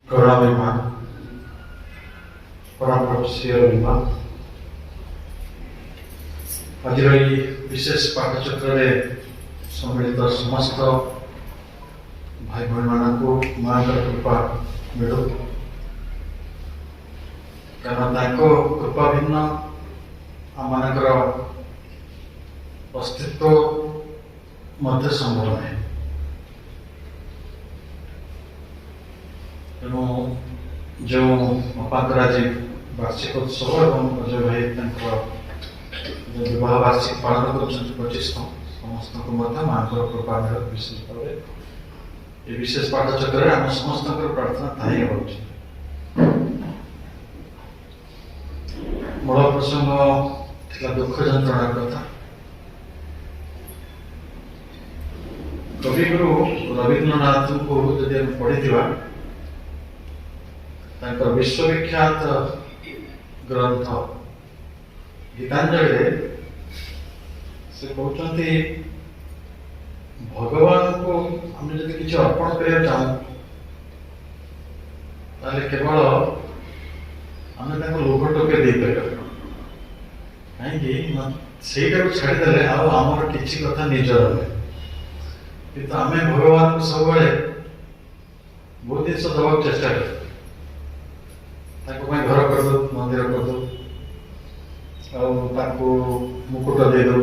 ପ୍ରଣାମ ମା, ପରମ ପ୍ରଭୁ ଶ୍ରୀ ଅରବିନ୍ଦ। ଆଜିର ଏହି ବିଶେଷ ପାଠଚକ୍ରରେ ସମ୍ମିଳିତ ସମସ୍ତ ଭାଇ ଭଉଣୀମାନଙ୍କୁ ମାଙ୍କର କୃପା ମିଳୁ, କାରଣ ତାଙ୍କ କୃପା ଭିନ୍ନ ଆମମାନଙ୍କର ଅସ୍ତିତ୍ୱ ମଧ୍ୟ ସମ୍ଭବ ନୁହେଁ। ତେଣୁ ଯେଉଁ ବାପାଙ୍କର ଆଜି ବାର୍ଷିକ ଉତ୍ସବ ଏବଂ ଅଜୟ ଭାଇ ତାଙ୍କର ଯେଉଁ ବିବାହ ବାର୍ଷିକ ପାଳନ କରୁଛନ୍ତି 25ତମ, ସମସ୍ତଙ୍କୁ ମଧ୍ୟ ମାଙ୍କର କୃପା ମିଳୁ। ବିଶେଷ ଭାବରେ ଏ ବିଶେଷ ପାଠଚକ୍ରରେ ଆମ ସମସ୍ତଙ୍କର ପ୍ରାର୍ଥନା ତାହା ହିଁ ହେବା ଉଚିତ। ମୂଳ ପ୍ରସଙ୍ଗ ଥିଲା ଦୁଃଖ ଯନ୍ତ୍ରଣାର କଥା। କବିଗୁରୁ ରବୀନ୍ଦ୍ରନାଥଙ୍କୁ ଯଦି ଆମେ ପଢ଼ିଥିବା, ତାଙ୍କର ବିଶ୍ୱବିଖ୍ୟାତ ଗ୍ରନ୍ଥ ଗୀତାଞ୍ଜଳିରେ ସେ କହୁଛନ୍ତି, ଭଗବାନଙ୍କୁ ଆମେ ଯଦି କିଛି ଅର୍ପଣ କରିବାକୁ ଚାହୁଁ, ତାହେଲେ କେବଳ ଆମେ ତାଙ୍କୁ ଲୁହ ଟୋକେ ଦେଇପାରିବା। କାହିଁକି ନା ସେଇଟାକୁ ଛାଡ଼ିଦେଲେ ଆଉ ଆମର କିଛି କଥା ନିଜର ନୁହେଁ। କିନ୍ତୁ ଆମେ ଭଗବାନଙ୍କୁ ସବୁବେଳେ ବହୁତ ଜିନିଷ ଦେବାକୁ ଚେଷ୍ଟା କରୁ। ତାଙ୍କ ପାଇଁ ଘର କରିଦେଉ, ମନ୍ଦିର କରିଦେଉ, ଆଉ ତାଙ୍କୁ ମୁକୁଟ ଦେଇଦେଉ,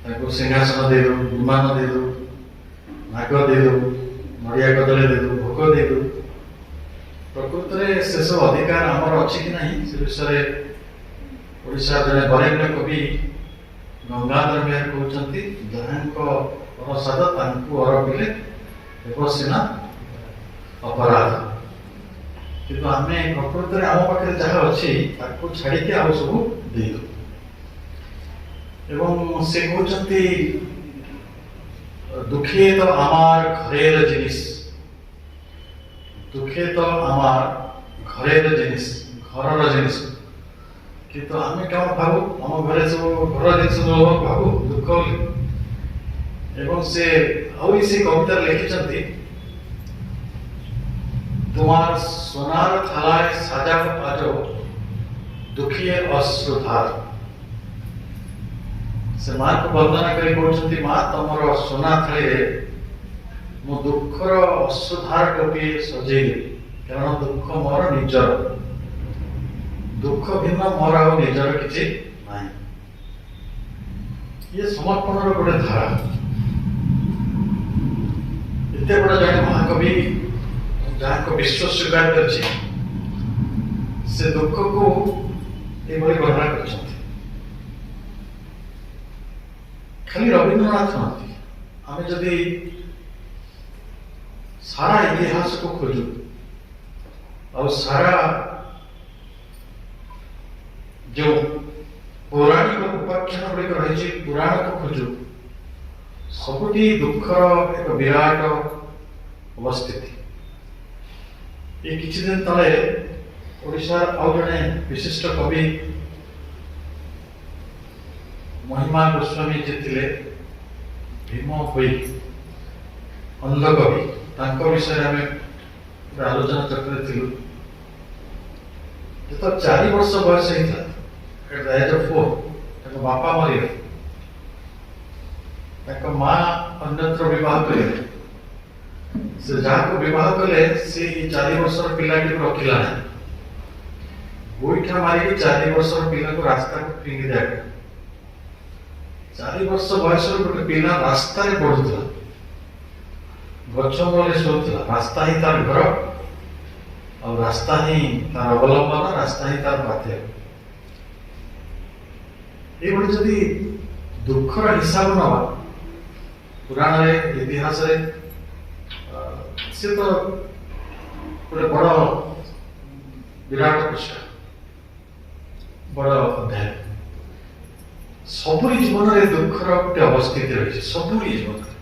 ତାଙ୍କୁ ସିଂହାସନ ଦେଇଦେଉ, ବିମାନ ଦେଇଦେଉ, ନାଗ ଦେଇଦେଉ, ନଡ଼ିଆ କଦଳୀ ଦେଇଦେଉ, ଭୋଗ ଦେଇଦେଉ। ପ୍ରକୃତରେ ସେସବୁ ଅଧିକାର ଆମର ଅଛି କି ନାହିଁ ସେ ବିଷୟରେ ଓଡ଼ିଶାର ଜଣେ ବରେଣ୍ୟ କବି ଗଙ୍ଗାଧର ମେହେର କହୁଛନ୍ତି, ଯାହାଙ୍କ ପ୍ରସାଦ ତାଙ୍କୁ ଅରପିଲେ ହେବ ସିନା ଅପରାଧ। କିନ୍ତୁ ଆମେ ପ୍ରକୃତରେ ଆମ ପାଖରେ ଯାହା ଅଛି ତାକୁ ଛାଡ଼ିକି ଆଉ ସବୁ ଦେଇଦେଉ। ଏବଂ ସେ କହୁଛନ୍ତି, ଦୁଃଖେ ତ আমার ঘরের জিনিস, ଦୁଃଖେ ତ আমার ଘରେର ଜିନିଷ, ଘରର ଜିନିଷ। କିନ୍ତୁ ଆମେ କଣ ଭାବୁ, ଆମ ଘରେ ସବୁ ଘର ଜିନିଷ ଦେବାକୁ ଭାବୁ ଦୁଃଖ ବୋଲି। ଏବଂ ସେ ଆହୁରି ସେ କବିତାରେ ଲେଖିଛନ୍ତି, তোমার সোনার থালায় সাজাও আজও ଦୁଃଖୀର ଅଶ୍ରୁଧାର। ସେ ମାଙ୍କୁ ବନ୍ଦନା କରି କହୁଛନ୍ତି, ମା ତମର ସୁନା ଥାଳିରେ ମୁଁ ଦୁଃଖର ଅଶ୍ରୁଧାର ଟୋପି ସଜେଇଦେବି, କାରଣ ଦୁଃଖ ମୋର ନିଜର, ଦୁଃଖ ଭିନ୍ନ ମୋର ଆଉ ନିଜର କିଛି ନାହିଁ। ଇଏ ସମର୍ପଣର ଗୋଟେ ଧାରା। ଏତେ ବଡ଼ ଜଣେ ମହାକବି ଯାହାକୁ ବିଶ୍ୱ ସ୍ୱୀକାର କରିଛି, ସେ ଦୁଃଖକୁ ଏଭଳି ବର୍ଣ୍ଣନା କରିଛନ୍ତି। ଖାଲି ରବୀନ୍ଦ୍ରନାଥ ନୁହନ୍ତି, ଆମେ ଯଦି ସାରା ଇତିହାସକୁ ଖୋଜୁ ଆଉ ସାରା ଯେଉଁ ପୌରାଣିକ ଉପାଖ୍ୟାନ ଗୁଡ଼ିକ ରହିଛି ପୁରାଣକୁ ଖୋଜୁ, ସବୁଠି ଦୁଃଖର ଏକ ବିରାଟ ଅବସ୍ଥିତି। ଏ କିଛି ଦିନ ତଳେ ଓଡ଼ିଶାର ଆଉ ଜଣେ ବିଶିଷ୍ଟ କବି ମହିମା ଗୋସ୍ୱାମୀ ଯିଏ ଥିଲେ, ଭୀମ ଭୋଇ ଅନ୍ଧ କବି, ତାଙ୍କ ବିଷୟରେ ଆମେ ଗୋଟେ ଆଲୋଚନା ଚକ୍ରରେ ଥିଲୁ। ଯେତେବେଳେ 4 ବର୍ଷ ବୟସ ହେଇଥିଲା, at the age of 4, ତାଙ୍କ ବାପା ମରିଗଲେ, ତାଙ୍କ ମା ଅନ୍ୟତ୍ର ବିବାହ କରିଲେ। ସେ ଯାହାକୁ ବିବାହ କଲେ ସେ ଏଇ 4 ବର୍ଷର ପିଲାଟିକୁ ରଖିଲା ନାହିଁ, ଗୋଇଠା ମାରିକି 4 ବର୍ଷର ପିଲାକୁ ରାସ୍ତାକୁ ଫିଙ୍ଗି ଦିଆଗଲା। 4 ବର୍ଷ ବୟସର ଗୋଟେ ପିଲା ରାସ୍ତାରେ ପଢୁଥିଲା, ଗଛ ମୂଳରେ ଶୋଉଥିଲା। ରାସ୍ତା ହିଁ ତାର ଘର, ଆଉ ରାସ୍ତା ହିଁ ତାର ଅବଲମ୍ବନ, ରାସ୍ତା ହିଁ ତାର ପାଥେୟ। ଏଇଭଳି ଯଦି ଦୁଃଖର ହିସାବ ନବା ପୁରାଣରେ, ଇତିହାସରେ, ସେ ତ ଗୋଟେ ବଡ଼ ବିରାଟ ପୃଷ୍ଠା, ବଡ଼ ଅଧ୍ୟାୟ। ସବୁରି ଜୀବନରେ ଦୁଃଖର ଗୋଟେ ଅବସ୍ଥିତି ରହିଛି, ସବୁରି ଜୀବନରେ,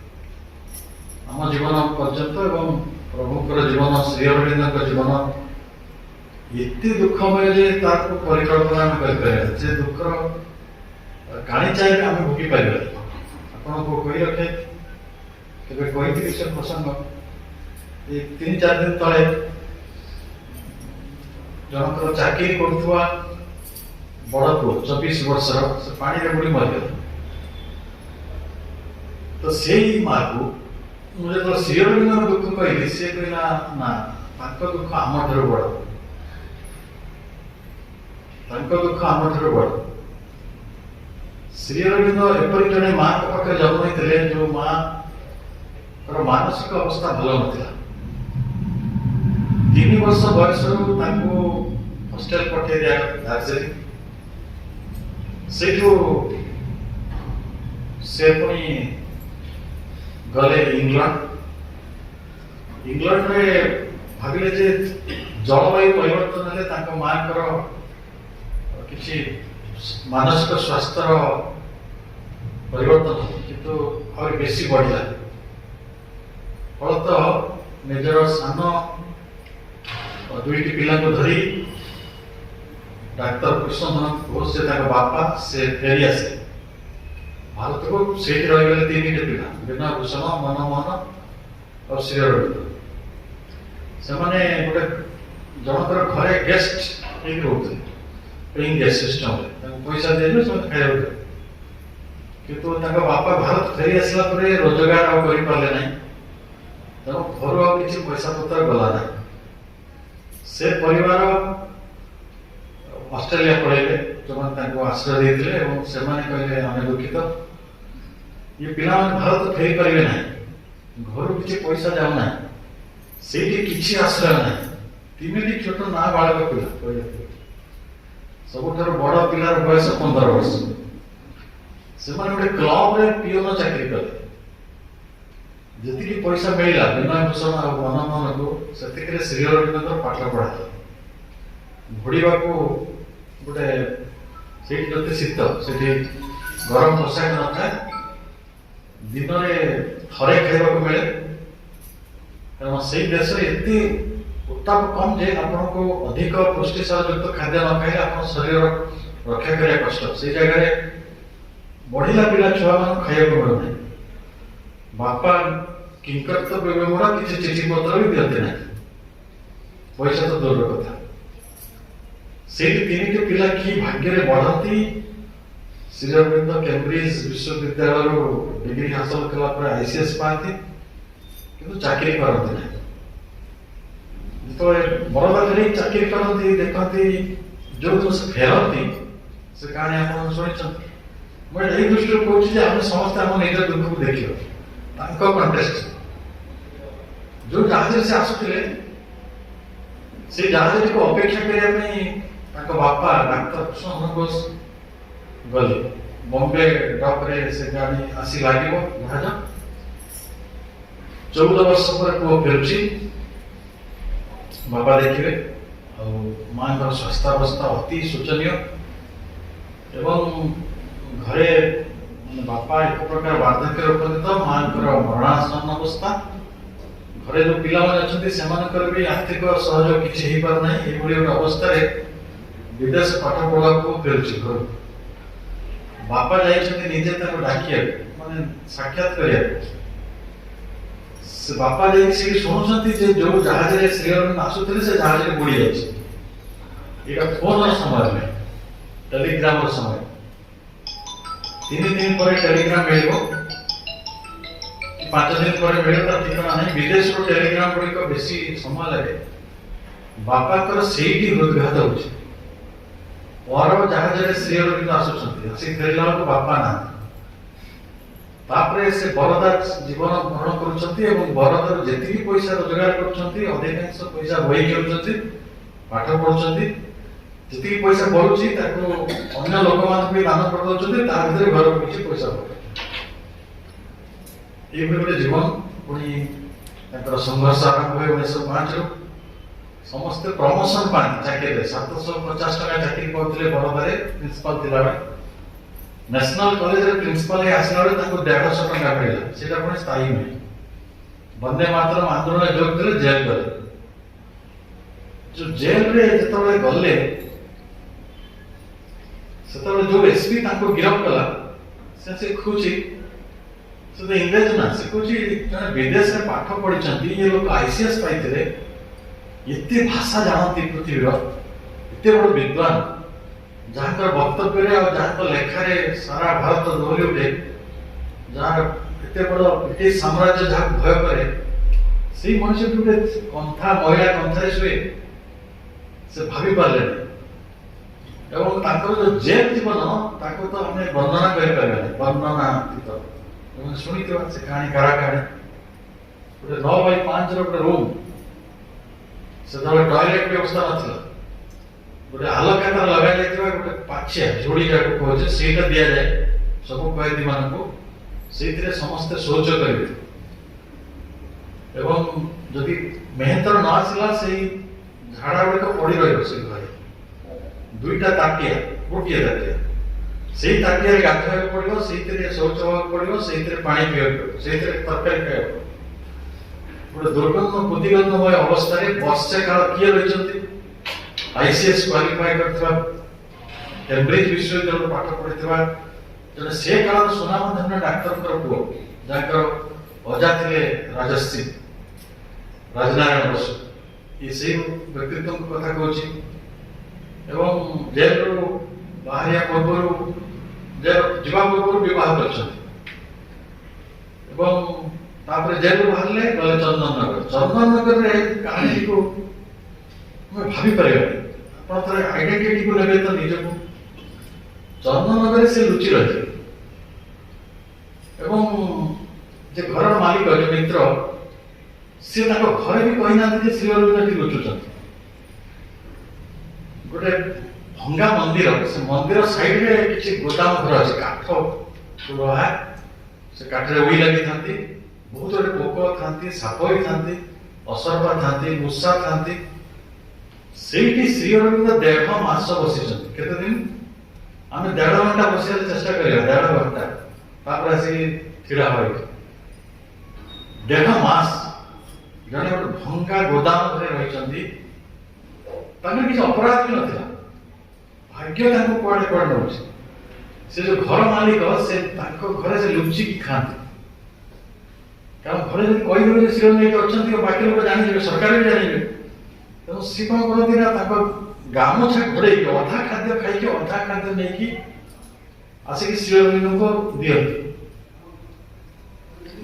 ଆମ ଜୀବନ ପର୍ଯ୍ୟନ୍ତ ଏବଂ ପ୍ରଭୁଙ୍କର ଜୀବନ, ଶ୍ରୀ ଅରବିନ୍ଦଙ୍କ ଜୀବନ ଏତେ ଦୁଃଖମୟ ଯେ ତାକୁ ପରିକଳ୍ପନା ଆମେ କରିପାରିବା, ଯେ ଦୁଃଖର କାଣି ଚାହିଁଲେ ଆମେ ଭୋଗି ପାରିବା। ଆପଣଙ୍କୁ କହି ରଖେ, କେବେ କହିଥିଲି ସେ ପ୍ରସଙ୍ଗ, ଏଇ 3-4 ଦିନ ତଳେ ଜଣଙ୍କର ଚାକିରି କରୁଥିବା ବଡ଼ ପୁଅ 24 ବର୍ଷର, ସେ ପାଣିରେ ବୁଡ଼ି ମରିଗଲା। ତ ସେଇ ମାକୁ ମୁଁ ଯେତେବେଳେ ଶ୍ରୀ ଅରବିନ୍ଦଙ୍କ ଦୁଃଖ କହିଲି, ସେ କହିଲା, ନା, ତାଙ୍କ ଦୁଃଖ ଆମଠାରୁ ବଡ଼, ତାଙ୍କ ଦୁଃଖ ଆମଠାରୁ ବଡ଼। ଶ୍ରୀ ଅରବିନ୍ଦ ଏପରି ଜଣେ ମାଙ୍କ ପାଖରେ ଜନ୍ମ ହେଇଥିଲେ, ଯୋଉ ମାଙ୍କର ମାନସିକ ଅବସ୍ଥା ଭଲ ନଥିଲା। 3 ବର୍ଷ ବୟସରୁ ତାଙ୍କୁ ହଷ୍ଟେଲ ପଠେଇ ଦିଆଗଲା ଦାର୍ଜିଲିଂ। ସେଇଠୁ ସେ ପୁଣି ଗଲେ ଇଂଲଣ୍ଡ। ଇଂଲଣ୍ଡରେ ଭାବିଲେ ଯେ ଜଳବାୟୁ ପରିବର୍ତ୍ତନ ହେଲେ ତାଙ୍କ ମାଙ୍କର କିଛି ମାନସିକ ସ୍ୱାସ୍ଥ୍ୟର ପରିବର୍ତ୍ତନ ହେବ, କିନ୍ତୁ ଆହୁରି ବେଶୀ ବଢ଼ିଲା। ଫଳତଃ ନିଜର ସାନ ଦୁଇଟି ପିଲାଙ୍କୁ ଧରି ଡାକ୍ତର କୃଷ୍ଣଧନ ଘୋଷ, ସେ ତାଙ୍କ ବାପା, ସେ ଫେରି ଆସିଲେ ଭାରତକୁ। ସେଇଠି ରହିଗଲେ ତିନିଟି ପିଲା, ବିନୟ ଭୂଷଣ, ମନମୋହନ ଆଉ ଶ୍ରୀ ଅରବିନ୍ଦ। ସେମାନେ ଗୋଟେ ଜଣଙ୍କର ଘରେ ଗେଷ୍ଟ ହେଇକି ରହୁଥିଲେ, ପେଇଂ ଗେଷ୍ଟ ସିଷ୍ଟମରେ। ତାଙ୍କୁ ପଇସା ଦିଆଯିବ, ସେମାନେ ଖାଇବାକୁ ଦେବେ। କିନ୍ତୁ ତାଙ୍କ ବାପା ଭାରତ ଫେରି ଆସିଲା ପରେ ରୋଜଗାର ଆଉ କରିପାରିଲେ ନାହିଁ, ତେଣୁ ଘରୁ ଆଉ କିଛି ପଇସା ପତ୍ର ଗଲା ନାହିଁ। ସେ ପରିବାର ଅଷ୍ଟ୍ରେଲିଆ ପଳେଇଲେ, ଯେଉଁମାନେ ତାଙ୍କୁ ଆଶ୍ରୟ ଦେଇଥିଲେ, ଏବଂ ସେମାନେ କହିଲେ, ଆମେ ଦୁଃଖିତ, ଇଏ ପିଲାମାନେ ଭାରତ ଫେରି ପାରିବେ ନାହିଁ, ଘରୁ କିଛି ପଇସା ଯାଉନାହିଁ, ସେଇଠି କିଛି ଆଶ୍ରୟ ନାହିଁ। ତିନିଟି ଛୋଟ ନାବାଳକ ପିଲା କହିବାକୁ, ସବୁଠାରୁ ବଡ଼ ପିଲାର ବୟସ 15 ବର୍ଷ। ସେମାନେ ଗୋଟେ କ୍ଲବରେ ପିଅନ ଚାକିରି କଲେ। ଯେତିକି ପଇସା ମିଳିଲା ବିନୟ ଭୂଷଣ ଆଉ ମନମୋହନକୁ, ସେତିକିରେ ଶ୍ରୀ ଅରବିନ୍ଦଙ୍କର ପାଠ ପଢ଼ା ହେଲା। ଘୋଡ଼ିବାକୁ ଗୋଟେ, ସେଇଠି ଯେତେ ଶୀତ, ସେଠି ଗରମ ପୋଷାକ ନଥାଏ। ଦିନରେ ଥରେ ଖାଇବାକୁ ମିଳେ, କାରଣ ସେଇ ଦେଶରେ ଏତେ ଉତ୍ତାପ କମ୍ ଯେ ଆପଣଙ୍କୁ ଅଧିକ ପୁଷ୍ଟିସାର ଯୁକ୍ତ ଖାଦ୍ୟ ନ ଖାଇଲେ ଆପଣ ଶରୀର ରକ୍ଷା କରିବା କଷ୍ଟ। ସେଇ ଜାଗାରେ ବଢ଼ିଲା ପିଲା ଛୁଆମାନଙ୍କୁ ଖାଇବାକୁ ମିଳୁନାହିଁ। ବାପା କିଙ୍କର୍ତ୍ତବ୍ୟବିମୂଢ଼, କିଛି ଚିଠି ପତ୍ର ବି ଦିଅନ୍ତି ନାହିଁ, ପଇସା ତ ଦୂରର କଥା। ସେଇଠି ତିନିଟି ପିଲା କି ଭାଗ୍ୟରେ ବଢ଼ନ୍ତି। ଶ୍ରୀ ଅରବିନ୍ଦ କେମ୍ବ୍ରିଜ ବିଶ୍ୱବିଦ୍ୟାଳୟରୁ ଡିଗ୍ରୀ ହାସଲ କଲା ପରେ ଆଇସିଏସ୍ ପାଆନ୍ତି, କିନ୍ତୁ ଚାକିରି କରନ୍ତି ନାହିଁ। ଯେତେବେଳେ ବରଦା ଫେରି ଚାକିରି କରନ୍ତି, ଦେଖନ୍ତି, ଯୋଉଦିନ ସେ ଫେରନ୍ତି, ସେ କାହାଣୀ ଆପଣ ଶୁଣିଛନ୍ତି। ମୁଁ ଏଇ ଦୃଷ୍ଟିରୁ କହୁଛି ଯେ ଆମେ ସମସ୍ତେ ଆମ ନିଜ ଦୁଃଖକୁ ଦେଖିବା ତାଙ୍କ କଣ୍ଟେକ୍ସଟ। ଯୋଉ ଜାହାଜରେ ସେ ଆସୁଥିଲେ, ସେଇ ଜାହାଜଟିକୁ ଅପେକ୍ଷା କରିବା ପାଇଁ ତାଙ୍କ ବାପା ଡାକ୍ତର କୃଷ୍ଣ ଘୋଷ ଗଲେ। ବମ୍ବେ ଡକରେ ସେ ଗାଡ଼ି ଆସି ଲାଗିବ, ଜାହାଜ। 14 ବର୍ଷ ପରେ ପୁଅ ଫେରୁଛି, ବାପା ଦେଖିବେ, ଆଉ ମାଙ୍କର ସ୍ୱାସ୍ଥ୍ୟାବସ୍ଥା ଅତି ଶୋଚନୀୟ ଏବଂ ଘରେ ମାନେ ବାପା ଏକ ପ୍ରକାର ବାର୍ଦ୍ଧକ୍ୟରେ ଉପନୀତ, ମାଙ୍କର ମରଣାସନ୍ନ ଅବସ୍ଥା। ଘରେ ଯୋଉ ପିଲାମାନେ ଅଛନ୍ତି, ସେମାନଙ୍କର ବି ଆର୍ଥିକ ସହଯୋଗ କିଛି ହେଇପାରୁନାହିଁ। ଏଇଭଳି ଗୋଟେ ଅବସ୍ଥାରେ ବିଦେଶ ପାଠ ପଢିବାକୁ ଫେରୁଛି ଘରକୁ। ବାପା ଯାଇଛନ୍ତି ନିଜେ ତାକୁ ଡାକିବାକୁ, ମାନେ ସାକ୍ଷାତ କରିବାକୁ। ସେ ବାପା ଯାଇକି ସେଠି ଶୁଣୁଛନ୍ତି ଯେ ଯୋଉ ଜାହାଜରେ ଶ୍ରୀ ଅରବିନ୍ଦ ଆସୁଥିଲେ, ସେ ଜାହାଜରେ ବୁଡି ଯାଇଛି। ଏଇଟା ଫୋନର ସମୟ ନୁହେଁ, ଟେଲିଗ୍ରାମର ସମୟ। 3 ଦିନ ପରେ ଟେଲିଗ୍ରାମ ମିଳିବ କି 5 ଦିନ ପରେ ମିଳିବ, ତାର ଠିକଣା ନାହିଁ। ବିଦେଶରୁ ଟେଲିଗ୍ରାମ ଗୁଡ଼ିକ ବେଶୀ ସମୟ ଲାଗେ। ବାପାଙ୍କର ସେଇଠି ହୃଦଘାତ ହଉଛି। ପର ଜାହାଜରେ ଶ୍ରୀ ଅରବିନ୍ଦ ଆସୁଛନ୍ତି, ଆସିକି ଫେରିଲା ବେଳକୁ ବାପା ନାହାନ୍ତି। ତାପରେ ସେ ବରଦା ଜୀବନ ଗ୍ରହଣ କରୁଛନ୍ତି ଏବଂ ବରଦାରୁ ଯେତିକି ପଇସା ରୋଜଗାର କରୁଛନ୍ତି, ଅଧିକାଂଶ ପଇସା ବହି କିଣୁଛନ୍ତି, ପାଠ ପଢୁଛନ୍ତି। ଯେତିକି ପଇସା ବଳୁଛି, ତାକୁ ଅନ୍ୟ ଲୋକମାନଙ୍କୁ ବି ଦାନ କରିଦଉଛନ୍ତି। ତା ଭିତରେ ଘରକୁ କିଛି ପଇସା ପକାଉଛନ୍ତି। ଏଇଭଳି ଗୋଟେ ଜୀବନ। ପୁଣି ତାଙ୍କର ସଂଘର୍ଷ ଆରମ୍ଭ ହୁଏ 1905ରୁ। ସମସ୍ତେ ପ୍ରମୋସନ ପାଆନ୍ତି ଚାକିରିରେ। 750 ଟଙ୍କା ଚାକିରି ପାଉଥିଲେ ବରଦାରେ ପ୍ରିନ୍ସିପାଲ ଥିଲାବେଳେ। ନ୍ୟାସନାଲ କଲେଜରେ ପ୍ରିନ୍ସିପାଲ ହେଇ ଆସିଲା ବେଳେ ତାଙ୍କୁ 150 ଟଙ୍କା ମିଳିଲା, ସେଇଟା ପୁଣି ସ୍ଥାୟୀ ନୁହେଁ। ବନ୍ଦେ ମାତରମ ଆନ୍ଦୋଳନରେ ଯୋଗ ଦେଲେ, ଜେଲ ଗଲେ। ଯୋଉ ଜେଲରେ ଯେତେବେଳେ ଗଲେ, ସେତେବେଳେ ଯୋଉ ଏସପି ତାଙ୍କୁ ଗିରଫ କଲା, ସେ କହୁଛି, ସେ ତ ଇଂରେଜ ନା, ସେ କହୁଛି, ଜଣେ ବିଦେଶରେ ପାଠ ପଢିଛନ୍ତି, ଇଏ ଲୋକ ଆଇସିଏସ୍ ପାଇଥିଲେ, ଏତେ ଭାଷା ଜାଣନ୍ତି ପୃଥିବୀର, ଏତେ ବଡ଼ ବିଦ୍ୱାନ, ଯାହାଙ୍କର ବକ୍ତବ୍ୟରେ ଆଉ ଯାହାଙ୍କ ଲେଖାରେ ସାରା ଭାରତ ଦୋହଲି ଉଠେ, ଯାହାର ଏତେ ବଡ଼ ବ୍ରିଟିଶ ସାମ୍ରାଜ୍ୟ ଯାହାକୁ ଭୟ କରେ, ସେଇ ମଣିଷଟି ଗୋଟେ କନ୍ଥା, ମହିଳା କନ୍ଥାରେ ଶୁଏ, ସେ ଭାବି ପାରିଲେନି। ଏବଂ ତାଙ୍କର ଯୋଉ ଜେଲ୍ ଜୀବନ, ତାକୁ ତ ଆମେ ବର୍ଣ୍ଣନା କରିପାରିବାନି, ବର୍ଣ୍ଣନାତୀତ। ତମେ ଶୁଣିଥିବା ସେ କାହାଣୀ, କାରା କାହାଣୀ। ଗୋଟେ 9 ବାଇ 5ର ଗୋଟେ ରୁମ୍, ସେତେବେଳେ ଟଏଲେଟ୍ ବ୍ୟବସ୍ଥା ନଥିଲା। ଗୋଟେ ଆଲକାତରା ଲଗାଯାଇଥିବା ଗୋଟେ ପାଛିଆ, ଝୁଡ଼ି ଯାହାକୁ କହୁଛେ, ସେଇଟା ଦିଆଯାଏ ସବୁ କଏଦୀମାନଙ୍କୁ। ସେଇଥିରେ ସମସ୍ତେ ଶୌଚ କରିବେ ଏବଂ ଯଦି ମେହେନ୍ତର ନ ଆସିଲା, ସେଇ ଝାଡ଼ା ଗୁଡ଼ିକ ପଡ଼ି ରହିବ ସେଇ ଘରେ। ଦୁଇଟା ତାଟିଆ, ଗୋଟିଏ ତାଟିଆ, ସେଇ ତାଟିଆରେ ଗାଧୋଇବାକୁ ପଡ଼ିବ, ସେଇଥିରେ ଶୌଚ ହେବାକୁ ପଡ଼ିବ, ସେଇଥିରେ ପାଣି ପିଇବାକୁ ପଡ଼ିବ, ସେଇଥିରେ ତରକାରୀ ଖାଇବାକୁ ପଡ଼ିବ। ଗୋଟେ ଦୁର୍ଗନ୍ଧ ପ୍ରତିଗନ୍ଧମୟ ଅବସ୍ଥାରେ ବର୍ଷେ କାଳ କିଏ ରହିଛନ୍ତି? ଆଇସିଏସ୍ କ୍ୱାଲିଫାଏ କରିଥିବା, କେମ୍ବ୍ରିଜ ବିଶ୍ୱବିଦ୍ୟାଳୟରୁ ପାଠ ପଢିଥିବା ଜଣେ ସେ କାଳର ସୁନାମଧନ୍ୟ ଡାକ୍ତରଙ୍କର ପୁଅ, ଯାହାଙ୍କର ଅଜା ଥିଲେ ରାଜଶ୍ରୀ ରାଜନାରାୟଣ ବସୁ। ଇଏ ସେଇ ବ୍ୟକ୍ତିତ୍ୱଙ୍କ କଥା କହୁଛି। ଏବଂ ଜେଲରୁ ବାହାରିବା ପୂର୍ବରୁ, ଜେଲ ଯିବା ପୂର୍ବରୁ ବିବାହ କରିଛନ୍ତି ଏବଂ ତାପରେ ଜେଲରୁ ବାହାରିଲେ, ଗଲେ ଚନ୍ଦନନଗର। ଚନ୍ଦନନଗରରେ କାହାଣୀକୁ ଆମେ ଭାବିପାରିବାନି। ଆପଣ ଥରେ ଆଇଡେଣ୍ଟିଟିକୁ ନେବେ ତ ନିଜକୁ। ଚନ୍ଦନନଗରରେ ସେ ଲୁଚି ରହିଥିଲେ ଏବଂ ଯେ ଘରର ମାଲିକ, ଯେ ମିତ୍ର, ସିଏ ତାଙ୍କ ଘରେ ବି କହିନାହାନ୍ତି ଯେ ଶ୍ରୀ ଅରବିନ୍ଦ ଏଠି ଲୁଚୁଛନ୍ତି। ଗୋଟେ ଭଙ୍ଗା ମନ୍ଦିର, ସେ ମନ୍ଦିର ସାଇଡରେ କିଛି ଗୋଦାମ ଘର ଅଛି, କାଠ ଲୁହା, ସେ କାଠରେ ଉଇ ଲାଗିଥାନ୍ତି, ବହୁତ ଗୁଡେ ପୋକ ଥାନ୍ତି, ସାପ ବି ଥାନ୍ତି, ଅସରପା ଥାନ୍ତି, ମୂଷା ଥାନ୍ତି। ସେଇଠି ଶ୍ରୀ ଅରବିନ୍ଦ 1.5 ମାସ ବସିଛନ୍ତି। କେତେ ଦିନ? ଆମେ 1.5 ଘଣ୍ଟା ବସିବାକୁ ଚେଷ୍ଟା କରିବା, 1.5 ଘଣ୍ଟା, ତାପରେ ଆସିକି ଛିଡ଼ା ହବା ଏଇଠି। 1.5 ମାସ ଜଣେ ଗୋଟେ ଭଙ୍ଗା ଗୋଦାମ ଘରେ ରହିଛନ୍ତି। ତାଙ୍କର କିଛି ଅପରାଧ ବି ନଥିଲା। ଭାଗ୍ୟ ତାଙ୍କୁ କୁଆଡେ କୁଆଡେ ନଉଛି। ସେ ଯୋଉ ଘର ମାଲିକ, ସେ ତାଙ୍କ ଘରେ ସେ ଲୁଚିକି ଖାଆନ୍ତି। କାରଣ ଘରେ ଯଦି କହିଦେବେ ଯେ ଶ୍ରୀ ଅରବିନ୍ଦ ଏଇଠି ଅଛନ୍ତି, ବାକି ଲୋକ ଜାଣିଯିବେ, ସରକାର ବି ଜାଣିବେ। ତେଣୁ ସିଏ କଣ କରନ୍ତି ନା, ତାଙ୍କ ଗାମୁଛା ଘୋଡେଇକି ଅଧା ଖାଦ୍ୟ ଖାଇକି, ଅଧା ଖାଦ୍ୟ ନେଇକି ଆସିକି ଶ୍ରୀ ଅରବିନ୍ଦଙ୍କୁ ଦିଅନ୍ତି।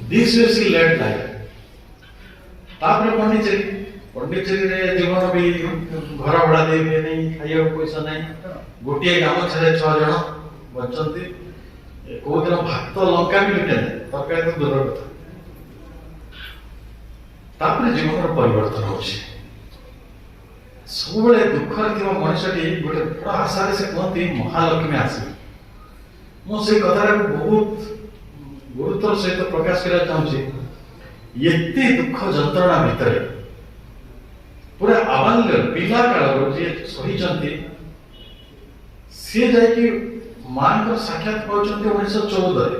This way she led life. ତାପରେ ପଣ୍ଡିଚେରୀ। ପଣ୍ଡିଚେରୀରେ ଜୀବନ ବି, ଘର ଭଡା ଦେଇ ହୁଏ ନାହିଁ, ଖାଇବାକୁ ପଇସା ନାହିଁ। ଗୋଟିଏ ଗାମୁଛାରେ 6 ଜଣ ବଞ୍ଚନ୍ତି। କୋଉଦିନ ଭାତ ଲଙ୍କା ବି ଜୁଟେ ନାହିଁ, ତରକାରୀ ତ ଦୂରର କଥା। ତାପରେ ଜୀବନର ପରିବର୍ତ୍ତନ ହଉଛି। ସବୁବେଳେ ଦୁଃଖରେ ଥିବା ମଣିଷଟି ଗୋଟେ ବଡ ଆଶାରେ, ସେ କୁହନ୍ତି, ମହାଲକ୍ଷ୍ମୀ ଆସିବେ। ମୁଁ ସେଇ କଥାଟାକୁ ବହୁତ ଗୁରୁତ୍ୱର ସହିତ ପ୍ରକାଶ କରିବାକୁ ଚାହୁଁଛି। ଏତେ ଦୁଃଖ ଯନ୍ତ୍ରଣା ଭିତରେ ପୁରା ଆବାଲ୍ୟ ପିଲା କାଳରୁ ଯିଏ ସହିଛନ୍ତି, ସିଏ ଯାଇକି ମାଙ୍କର ସାକ୍ଷାତ ପାଉଛନ୍ତି 1914ରେ।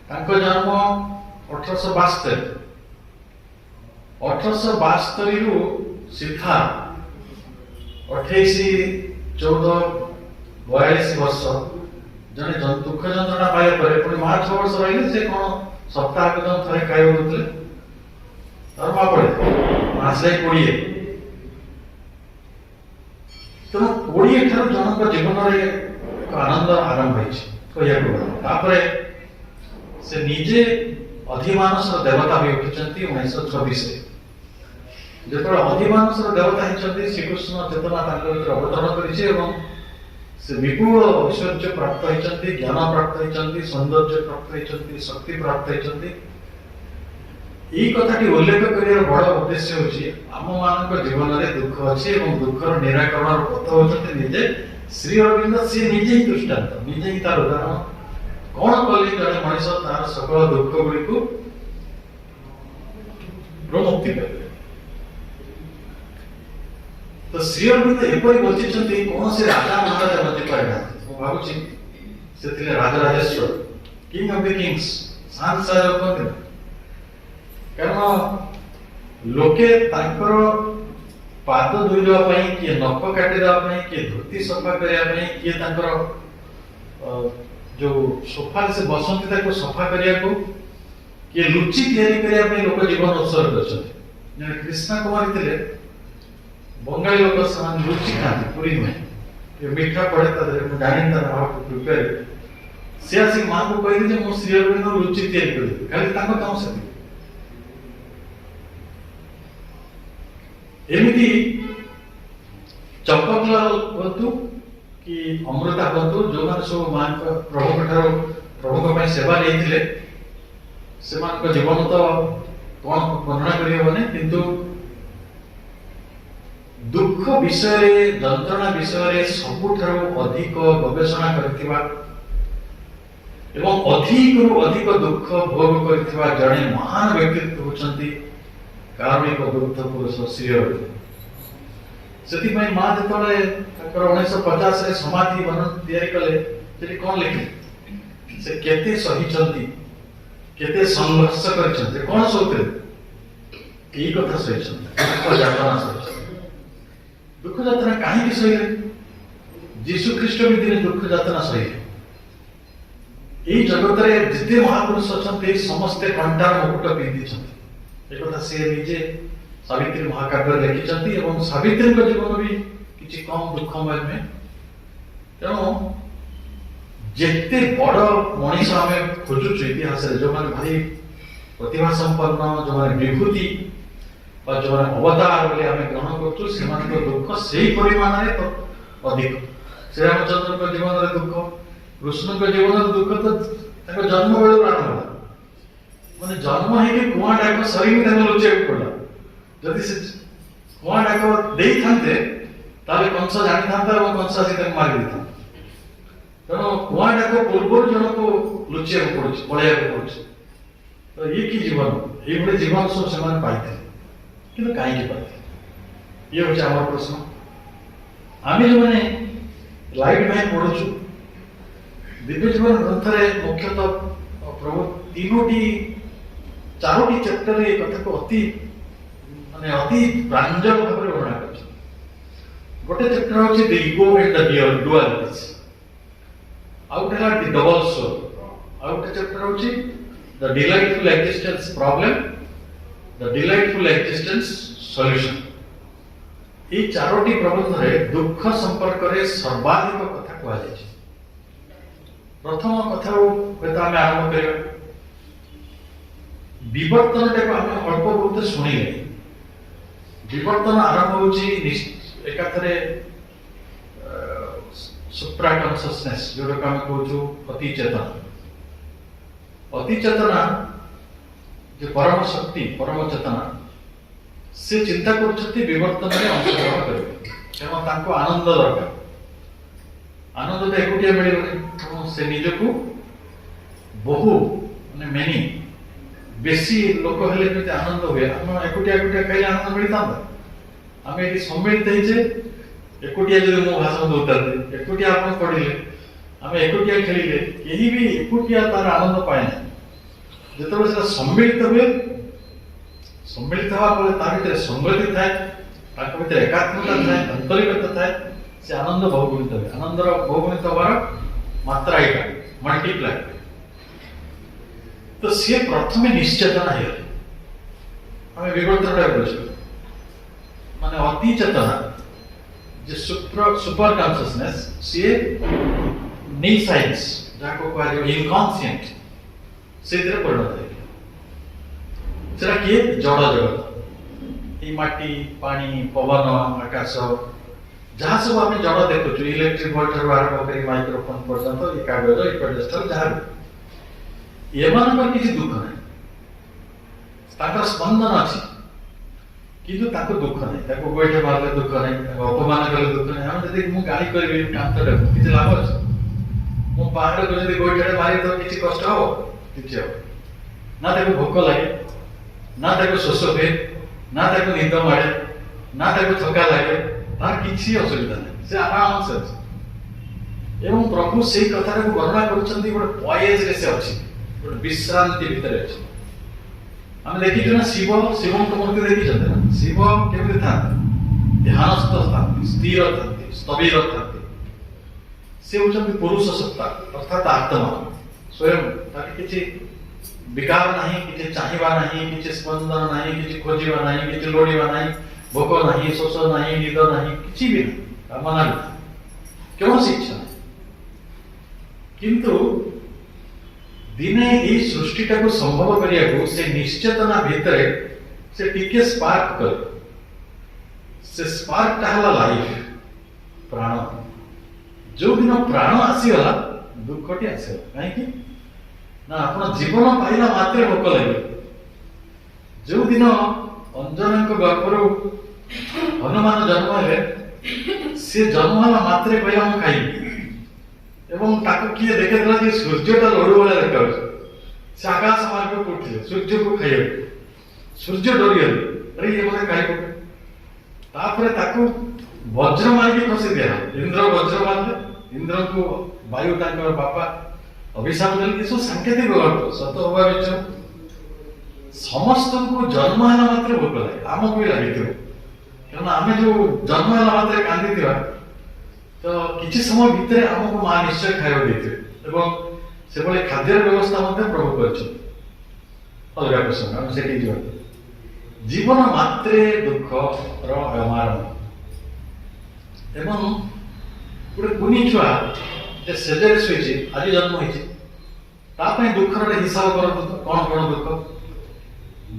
ତାଙ୍କ ଜନ୍ମ 1872। 1872ରୁ ସିଧା 28, 14, 42 ବର୍ଷ ଜଣେ ଦୁଃଖ ଯନ୍ତ୍ରଣା ପାଇବା ପରେ ପୁଣି ମା 6 ବର୍ଷ ରହିଲେ। ସେ କଣ ସପ୍ତାହକୁ ଜଣ ଥରେ ଖାଇବାକୁ ଦଉଥିଲେ, ତାର ମା ପଳେଇଲେ, ମାସେ 20। ତେଣୁ 20 ଠାରୁ ଜଣଙ୍କ ଜୀବନରେ ଏକ ଆନନ୍ଦ ଆରମ୍ଭ ହେଇଛି କହିବାକୁ ଗଲେ। ତାପରେ ସେ ନିଜେ ଅଧିମାନସର ଦେବତା ହୋଇ ଉଠିଛନ୍ତି 1926ରେ। ଯେତେବେଳେ ଅଧିମାନସର ଦେବତା ହେଇଛନ୍ତି, ଶ୍ରୀକୃଷ୍ଣ ଚେତନା ତାଙ୍କ ଭିତରେ ଅବତରଣ କରିଛି ଏବଂ ସେ ବିପୁଳ ଐଶ୍ୱର୍ଯ୍ୟ ପ୍ରାପ୍ତ ହେଇଛନ୍ତି, ଜ୍ଞାନ ପ୍ରାପ୍ତ ହେଇଛନ୍ତି, ସୌନ୍ଦର୍ଯ୍ୟ ପ୍ରାପ୍ତ ହେଇଛନ୍ତି, ଶକ୍ତି ପ୍ରାପ୍ତ ହେଇଛନ୍ତି। ଏଇ କଥାଟି ଉଲ୍ଲେଖ କରିବାର ବଡ ଉଦ୍ଦେଶ୍ୟ ହେଉଛି, ଆମମାନଙ୍କ ଜୀବନରେ ଦୁଃଖ ଅଛି ଏବଂ ଦୁଃଖର ନିରାକରଣର ପଥ ହେଉଛନ୍ତି ନିଜେ ଶ୍ରୀ ଅରବିନ୍ଦ। ସିଏ ନିଜେ ହିଁ ଦୃଷ୍ଟାନ୍ତ, ନିଜେ ହିଁ ତାର ଉଦାହରଣ। କଣ କଲେ ଜଣେ ମଣିଷ ତାର ସକଳ ଦୁଃଖ ଗୁଡ଼ିକୁ ମୁକ୍ତି ପାଇବେ? ତ ଶ୍ରୀ ଅରବିନ୍ଦ ଏପରି ବଞ୍ଚିଛନ୍ତି, କୌଣସି ରାଜା ମହାରାଜା ବଞ୍ଚି ପାରିନାହାନ୍ତି। ମୁଁ ଭାବୁଛି ସେ ଥିଲେ Rajrajeshwar, king of the Kings, ଶାହାନଶାହ କୁହନ୍ତି ନା। କାରଣ ଲୋକେ ତାଙ୍କର ପାଦ ଧୋଇଦେବା ପାଇଁ, କିଏ ନଖ କାଟିଦେବା ପାଇଁ, କିଏ ଧୋତି ସଫା କରିବା ପାଇଁ, କିଏ ତାଙ୍କର ଯୋଉ ସୋଫାରେ ସେ ବସନ୍ତି ତାକୁ ସଫା କରିବାକୁ, କିଏ ଲୁଚି ତିଆରି କରିବା ପାଇଁ ଲୋକ ଜୀବନ ଉତ୍ସର୍ଗ କରିଛନ୍ତି। ଜଣେ କୃଷ୍ଣା କୁମାରୀ ଥିଲେ। ବଙ୍ଗାଳୀ ଲୋକ ସେମାନେ ଲୁଚି ଖାଆନ୍ତି, ପୁରୀ ନୁହେଁ, ଟିକେ ମିଠା ପଡ଼େ ତା ଦେହରେ, ମୁଁ ଜାଣିନି ତାର how to prepare. ସେ ଆସିକି ମାଆଙ୍କୁ କହିଲେ ଯେ ମୁଁ ଶ୍ରୀ ଅରବିନ୍ଦ ଲୁଚି ତିଆରି କରିଦେବି, ଖାଲି ତାଙ୍କ କାମ ସେତିକି। ଏମିତି ଚମ୍ପକଲାଲ ହୁଅନ୍ତୁ କି ଅମୃତା ହୁଅନ୍ତୁ, ଯେଉଁମାନେ ସବୁ ମାଆଙ୍କ ପ୍ରଭୁଙ୍କ ଠାରୁ ପ୍ରଭୁଙ୍କ ପାଇଁ ସେବା ନେଇଥିଲେ, ସେମାନଙ୍କ ଜୀବନ ତ କଣ ବର୍ଣ୍ଣନା କରିହେବନି, କିନ୍ତୁ ଦୁଃଖ ବିଷୟରେ, ଯନ୍ତ୍ରଣା ବିଷୟରେ ସବୁଠାରୁ ଅଧିକ ଗବେଷଣା କରିଥିବା ଏବଂ ଅଧିକରୁ ଅଧିକ ଦୁଃଖ ଭୋଗ କରିଥିବା ଜଣେ ମହାନ ବ୍ୟକ୍ତିତ୍ୱ ହେଉଛନ୍ତି କାରୁଣିକ ଦୁଗ୍ଧ ପୁରୁଷ ଶ୍ରୀ ଅରବିନ୍ଦ। ସେଥିପାଇଁ ମା ଯେତେବେଳେ ତାଙ୍କର 1950ରେ ସମାଧି ବର୍ଣ୍ଣନ ତିଆରି କଲେ, ସେଠି କଣ ଲେଖିଲେ? ସେ କେତେ ସହିଛନ୍ତି, କେତେ ସଂଘର୍ଷ କରିଛନ୍ତି, କଣ ସହୁଥିଲେ, ଏଇ କଥା ସହିଛନ୍ତି, ଦୁଃଖ ଯାତନା ସହିଛନ୍ତି। ଦୁଃଖ ଯାତନା କାହିଁକି ସହିଲେ? ଯୀଶୁ ଖ୍ରୀଷ୍ଟ ବି ଦିନେ ଦୁଃଖ ଯାତନା ସହିଲେ। ଏଇ ଜଗତରେ ଯେତେ ମହାପୁରୁଷ ଅଛନ୍ତି ସମସ୍ତେ କଣ୍ଟାର ମୁକୁଟ ପିନ୍ଧିଛନ୍ତି। ଏକଥା ସେ ନିଜେ ସାବିତ୍ରୀ ମହାକାବ୍ୟରେ ଲେଖିଛନ୍ତି ଏବଂ ସାବିତ୍ରୀଙ୍କ ଜୀବନ ବି କିଛି କମ ଦୁଃଖମୟ ନୁହେଁ। ତେଣୁ ଯେତେ ବଡ଼ ମଣିଷ ଆମେ ଖୋଜୁଛୁ ଇତିହାସରେ, ଯେଉଁମାନେ ଭାରି ପ୍ରତିଭା ସମ୍ପନ୍ନ, ଯେଉଁମାନେ ବିଭୂତି ବା ଯେଉଁମାନେ ଅବତାର ବୋଲି ଆମେ ଗ୍ରହଣ କରୁଛୁ, ସେମାନଙ୍କ ଦୁଃଖ ସେଇ ପରିମାଣରେ ଅଧିକ। ଶ୍ରୀରାମଚନ୍ଦ୍ରଙ୍କ ଜୀବନରେ ଦୁଃଖ, କୃଷ୍ଣଙ୍କ ଜୀବନରେ ଦୁଃଖ ତ ତାଙ୍କ ଜନ୍ମ ବେଳରୁ ଆରମ୍ଭ ହେଲା। ମାନେ ଜନ୍ମ ହେଇକି କୁଆଁ ଡାକ ସରିକି ତାଙ୍କୁ ଲୁଚେଇବାକୁ ପଡ଼ିଲା। ଯଦି ସେ କୁଆଁ ଡାକ ଦେଇଥାନ୍ତେ ତାହେଲେ କଂସ ଜାଣିଥାନ୍ତା ଏବଂ କଂସ ଆସି ତାଙ୍କୁ ମାରି ଦେଇଥାନ୍ତା। ତେଣୁ କୁଆଁ ଡାକ ପୂର୍ବରୁ ଜଣକୁ ଲୁଚିବାକୁ ପଡୁଛି, ପଳେଇବାକୁ ପଡୁଛି। ତ ଇଏ କି ଜୀବନ? ଏଇଭଳି ଜୀବନ ସବୁ ସେମାନେ ପାଇଥିଲେ, କିନ୍ତୁ କାହିଁକି ପାଇଥିଲେ? ଇଏ ହେଉଛି ଆମର ପ୍ରଶ୍ନ। ଆମେ ଯେଉଁମାନେ ଲାଇଟ୍ ପାଇଁ ପଢୁଛୁ, ଦିବ୍ୟ ଜୀବନ ଗ୍ରନ୍ଥରେ ମୁଖ୍ୟତଃ ପ୍ରଭୁ ତିନୋଟି ଚାରୋଟି ଚାପ୍ଟରରେ ଏ କଥାକୁ ଅତି ମାନେ ଅତି ପ୍ରାଞ୍ଜଳ ଭାବରେ ବର୍ଣ୍ଣନା କରିଛନ୍ତି। ଗୋଟେ ଚାପ୍ଟର ହେଉଛି the ego and the dualities, ଆଉ ଗୋଟେ ହେଲା ଦି ଡବଲ ସୋଲ୍, ଆଉ ଗୋଟେ ଚାପ୍ଟର ହେଉଛି the delightful existence problem, the delightful existence solution. ଏଇ ଚାରୋଟି ପ୍ରବନ୍ଧରେ ଦୁଃଖ ସମ୍ପର୍କରେ ସର୍ବାଧିକ କଥା କୁହାଯାଇଛି। ପ୍ରଥମ କଥାରୁ ହୁଏତ ଆମେ ଆରମ୍ଭ କରିବା। ବିବର୍ତ୍ତନଟାକୁ ଆମେ ଅଳ୍ପ ବହୁତ ଶୁଣିଲେ। ବିବର୍ତ୍ତନ ଆରମ୍ଭ ହେଉଛି ଏକାଥରେ ସୁପ୍ରା କନସିୟସନେସ୍, ଯୋଉଟାକୁ ଆମେ କହୁଛୁ ଅତି ଚେତନା। ଅତି ଚେତନା ଯେ ପରମ ଶକ୍ତି, ପରମ ଚେତନା, ସେ ଚିନ୍ତା କରୁଛନ୍ତି ବିବର୍ତ୍ତନରେ ଅଂଶଗ୍ରହଣ କରିବେ, କାରଣ ତାଙ୍କୁ ଆନନ୍ଦ ଦରକାର। ଆନନ୍ଦ ତ ଏକୁଟିଆ ମିଳିବନି, ତେଣୁ ସେ ନିଜକୁ ବହୁ ମାନେ ମେନି ବେଶୀ ଲୋକ ହେଲେ ଯେମିତି ଆନନ୍ଦ ହୁଏ। ଆମେ ଏକୁଟିଆ ଏକୁଟିଆ ଖାଇଲେ ଆନନ୍ଦ ମିଳିଥାନ୍ତା? ଆମେ ଏଠି ସମ୍ମିଳିତ ହେଇଛେ। ଏକୁଟିଆ ଯଦି ମୁଁ ଭାଷଣ ଦଉଥାନ୍ତି, ଏକୁଟିଆ ଆପଣ ପଢିଲେ, ଆମେ ଏକୁଟିଆ ଖେଳିଲେ, କେହି ବି ଏକୁଟିଆ ତାର ଆନନ୍ଦ ପାଏ ନାହିଁ। ଯେତେବେଳେ ସେଟା ସମ୍ମିଳିତ ହୁଏ, ସମ୍ମିଳିତ ହେବା ପରେ ତା ଭିତରେ ସଙ୍ଗତି ଥାଏ, ତାଙ୍କ ଭିତରେ ଏକାତ୍ମତା ଥାଏ, ଆନ୍ତରିକତା ଥାଏ, ସେ ଆନନ୍ଦ ବହୁଗୁଣିତ ହୁଏ। ଆନନ୍ଦର ବହୁଗୁଣିତ ହେବାର ମାତ୍ରା ଏଇଟା ମଲ୍ଟିପ୍ଲାଏ। ତ ସିଏ ପ୍ରଥମେ ନିଶ୍ଚେତନା ହେଇଗଲେ। ଆମେ ବିବର୍ତ୍ତନଟା ବୁଝୁ, ମାନେ ଅତି ଚେତନା ଯେ ସୁପର କନସିୟସନେସ୍, ସିଏ ନିସାଇନ୍ସ ଯାହାକୁ କୁହାଯିବ ଇନକନସିଏଣ୍ଟ, ସେଇଥିରେ ପରିଣତ ହେଇଗଲେ। ସେଟା କିଏ? ଜଡ଼ ଜଗତ, ଏଇ ମାଟି, ପାଣି, ପବନ, ଆକାଶ, ଯାହା ସବୁ ଆମେ ଜଡ଼ ଦେଖୁଛୁ, ଇଲେକ୍ଟ୍ରିକ ବଲ୍ବ ଠାରୁ ଆରମ୍ଭ କରି ମାଇକ୍ରୋଫୋନ ପର୍ଯ୍ୟନ୍ତ, ଏ କାଗଜ, ଏ ପେଡେଷ୍ଟାଲ, ଯାହା ବି, ଏମାନଙ୍କର କିଛି ଦୁଃଖ ନାହିଁ। ତାଙ୍କର ସ୍ପନ୍ଦନ ଅଛି, କିନ୍ତୁ ତାଙ୍କୁ ଦୁଃଖ ନାହିଁ। ତାକୁ ଗୋଇଠା ମାରିଲେ ଦୁଃଖ ନାହିଁ, ତାକୁ ଅପମାନ କଲେ ଦୁଃଖ ନାହିଁ। ଆମେ ଯଦି ମୁଁ ଗାଳି କରିବି କାନ୍ଥଟାକୁ, କିଛି ଲାଭ ଅଛି? ମୁଁ ପାହାଡ଼କୁ ଯଦି ଗୋଇଠାଟେ ମାରି ତ କିଛି କଷ୍ଟ ହବ? କିଛି ହବ ନା। ତାକୁ ଭୋକ ଲାଗେ ନା, ତାକୁ ଶୋଷ ହୁଏ ନା, ତାକୁ ନିଦ ମାଡ଼େ ନା, ତାକୁ ଥକା ଲାଗେ, ତାର କିଛି ଅସୁବିଧା ନାହିଁ, ସେ ଆରାମସେ ଅଛି। ଏବଂ ପ୍ରଭୁ ସେଇ କଥାଟାକୁ ବର୍ଣ୍ଣନା କରୁଛନ୍ତି, ଗୋଟେ ପଏଜରେ ସେ ଅଛି, ଗୋଟେ ବିଶ୍ରାନ୍ତି ଭିତରେ ଅଛି। ଆମେ ଦେଖିଛୁ ନା ଶିବଙ୍କ ମୂର୍ତ୍ତି ଦେଖିଛନ୍ତି ନା? ଶିବ କେମିତି ଥାନ୍ତି? ଧ୍ୟାନସ୍ଥ ଥାନ୍ତି, ସ୍ଥିର ଥାନ୍ତି, ସ୍ଥବିର ଥାନ୍ତି। ସେ ହେଉଛନ୍ତି ପୁରୁଷ ସତ୍ତା, ଅର୍ଥାତ୍ ଆତ୍ମା ସ୍ୱୟଂ। ତାର କିଛି ବିକାର ନାହିଁ, କିଛି ଚାହିଁବା ନାହିଁ, କିଛି ସ୍ପନ୍ଦନ ନାହିଁ, କିଛି ଖୋଜିବା ନାହିଁ, କିଛି ଲୋଡ଼ିବା ନାହିଁ, ଭୋକ ନାହିଁ, ଶୋଷ ନାହିଁ, ନିଦ ନାହିଁ, କିଛି ବି ନାହିଁ, କାମନା ନାହିଁ, କୌଣସି ଇଚ୍ଛା ନାହିଁ। କିନ୍ତୁ ଦିନେ ଏଇ ସୃଷ୍ଟିଟାକୁ ସମ୍ଭବ କରିବାକୁ ସେ ନିଶ୍ଚେତନା ଭିତରେ ସେ ଟିକେ ସ୍ପାର୍କ କଲେ। ସେ ସ୍ପାର୍କଟା ହେଲା ଲାଇଫ, ପ୍ରାଣ। ଯୋଉଦିନ ପ୍ରାଣ ଆସିଗଲା, ଦୁଃଖଟି ଆସିଗଲା। କାହିଁକି ନା ଆପଣ ଜୀବନ ପାଇଲା ମାତ୍ରେ ଭୋକ ଲାଗିବ। ଯୋଉଦିନ ଅଞ୍ଜନାଙ୍କ ଗର୍ଭରୁ ହନୁମାନ ଜନ୍ମ ହେଲେ, ସେ ଜନ୍ମ ହେଲା ମାତ୍ରେ କହିଲା ମୁଁ ଖାଇବି, ଏବଂ ତାକୁ କିଏ ଦେଖେଇଥିଲା ଯେ ସୂର୍ଯ୍ୟଟା ଲଡୁ ଭଳିଆ ଦେଖାଯାଉଛି। ସେ ଆକାଶ ମାର୍ଗକୁ ଉଠିଲେ ସୂର୍ଯ୍ୟକୁ ଖାଇବାକୁ। ସୂର୍ଯ୍ୟ ଡରିଗଲେ, ଆରେ ଇଏ ମତେ ଖାଇ ପକେଇବ। ତାପରେ ତାକୁ ବଜ୍ର ମାରିକି ଖସି ଦିଆହେଲା। ଇନ୍ଦ୍ର ବଜ୍ର ମାରିଲେ, ଇନ୍ଦ୍ରଙ୍କୁ ବାୟୁ ତାଙ୍କର ବାପା ଅଭିଶାପ ଦେଲେ। ଏସବୁ ସାଙ୍କେତିକ ଗଳ୍ପ, ସତ ହବା ବିଚ। ସମସ୍ତଙ୍କୁ ଜନ୍ମ ହେଲା ମାତ୍ରେ ଭୋକ ଲାଗେ, ଆମକୁ ବି ଲାଗିଥିବ। କାରଣ ଆମେ ଯୋଉ ଜନ୍ମ ହେଲା ମାତ୍ରେ କାନ୍ଦିଥିବା, ତ କିଛି ସମୟ ଭିତରେ ଆମକୁ ମା ନିଶ୍ଚୟ ଖାଇବାକୁ ଦେଇଥିବେ, ଏବଂ ସେଭଳି ଖାଦ୍ୟର ବ୍ୟବସ୍ଥା ମଧ୍ୟ ପ୍ରଭୁ କରିଛନ୍ତି। ଅଲଗା ପ୍ରସଙ୍ଗ, ଆମେ ସେଠିକି ଯିବା। ଜୀବନ ମାତ୍ରେ ଦୁଃଖର ଆରମ୍ଭ। ଏବଂ ଗୋଟେ କୁନି ଛୁଆ ଯେ ସେଜରେ ଶୋଇଛି, ଆଜି ଜନ୍ମ ହେଇଛି, ତା ପାଇଁ ଦୁଃଖର ଗୋଟେ ହିସାବ କରନ୍ତୁ ତ, କଣ କଣ ଦୁଃଖ।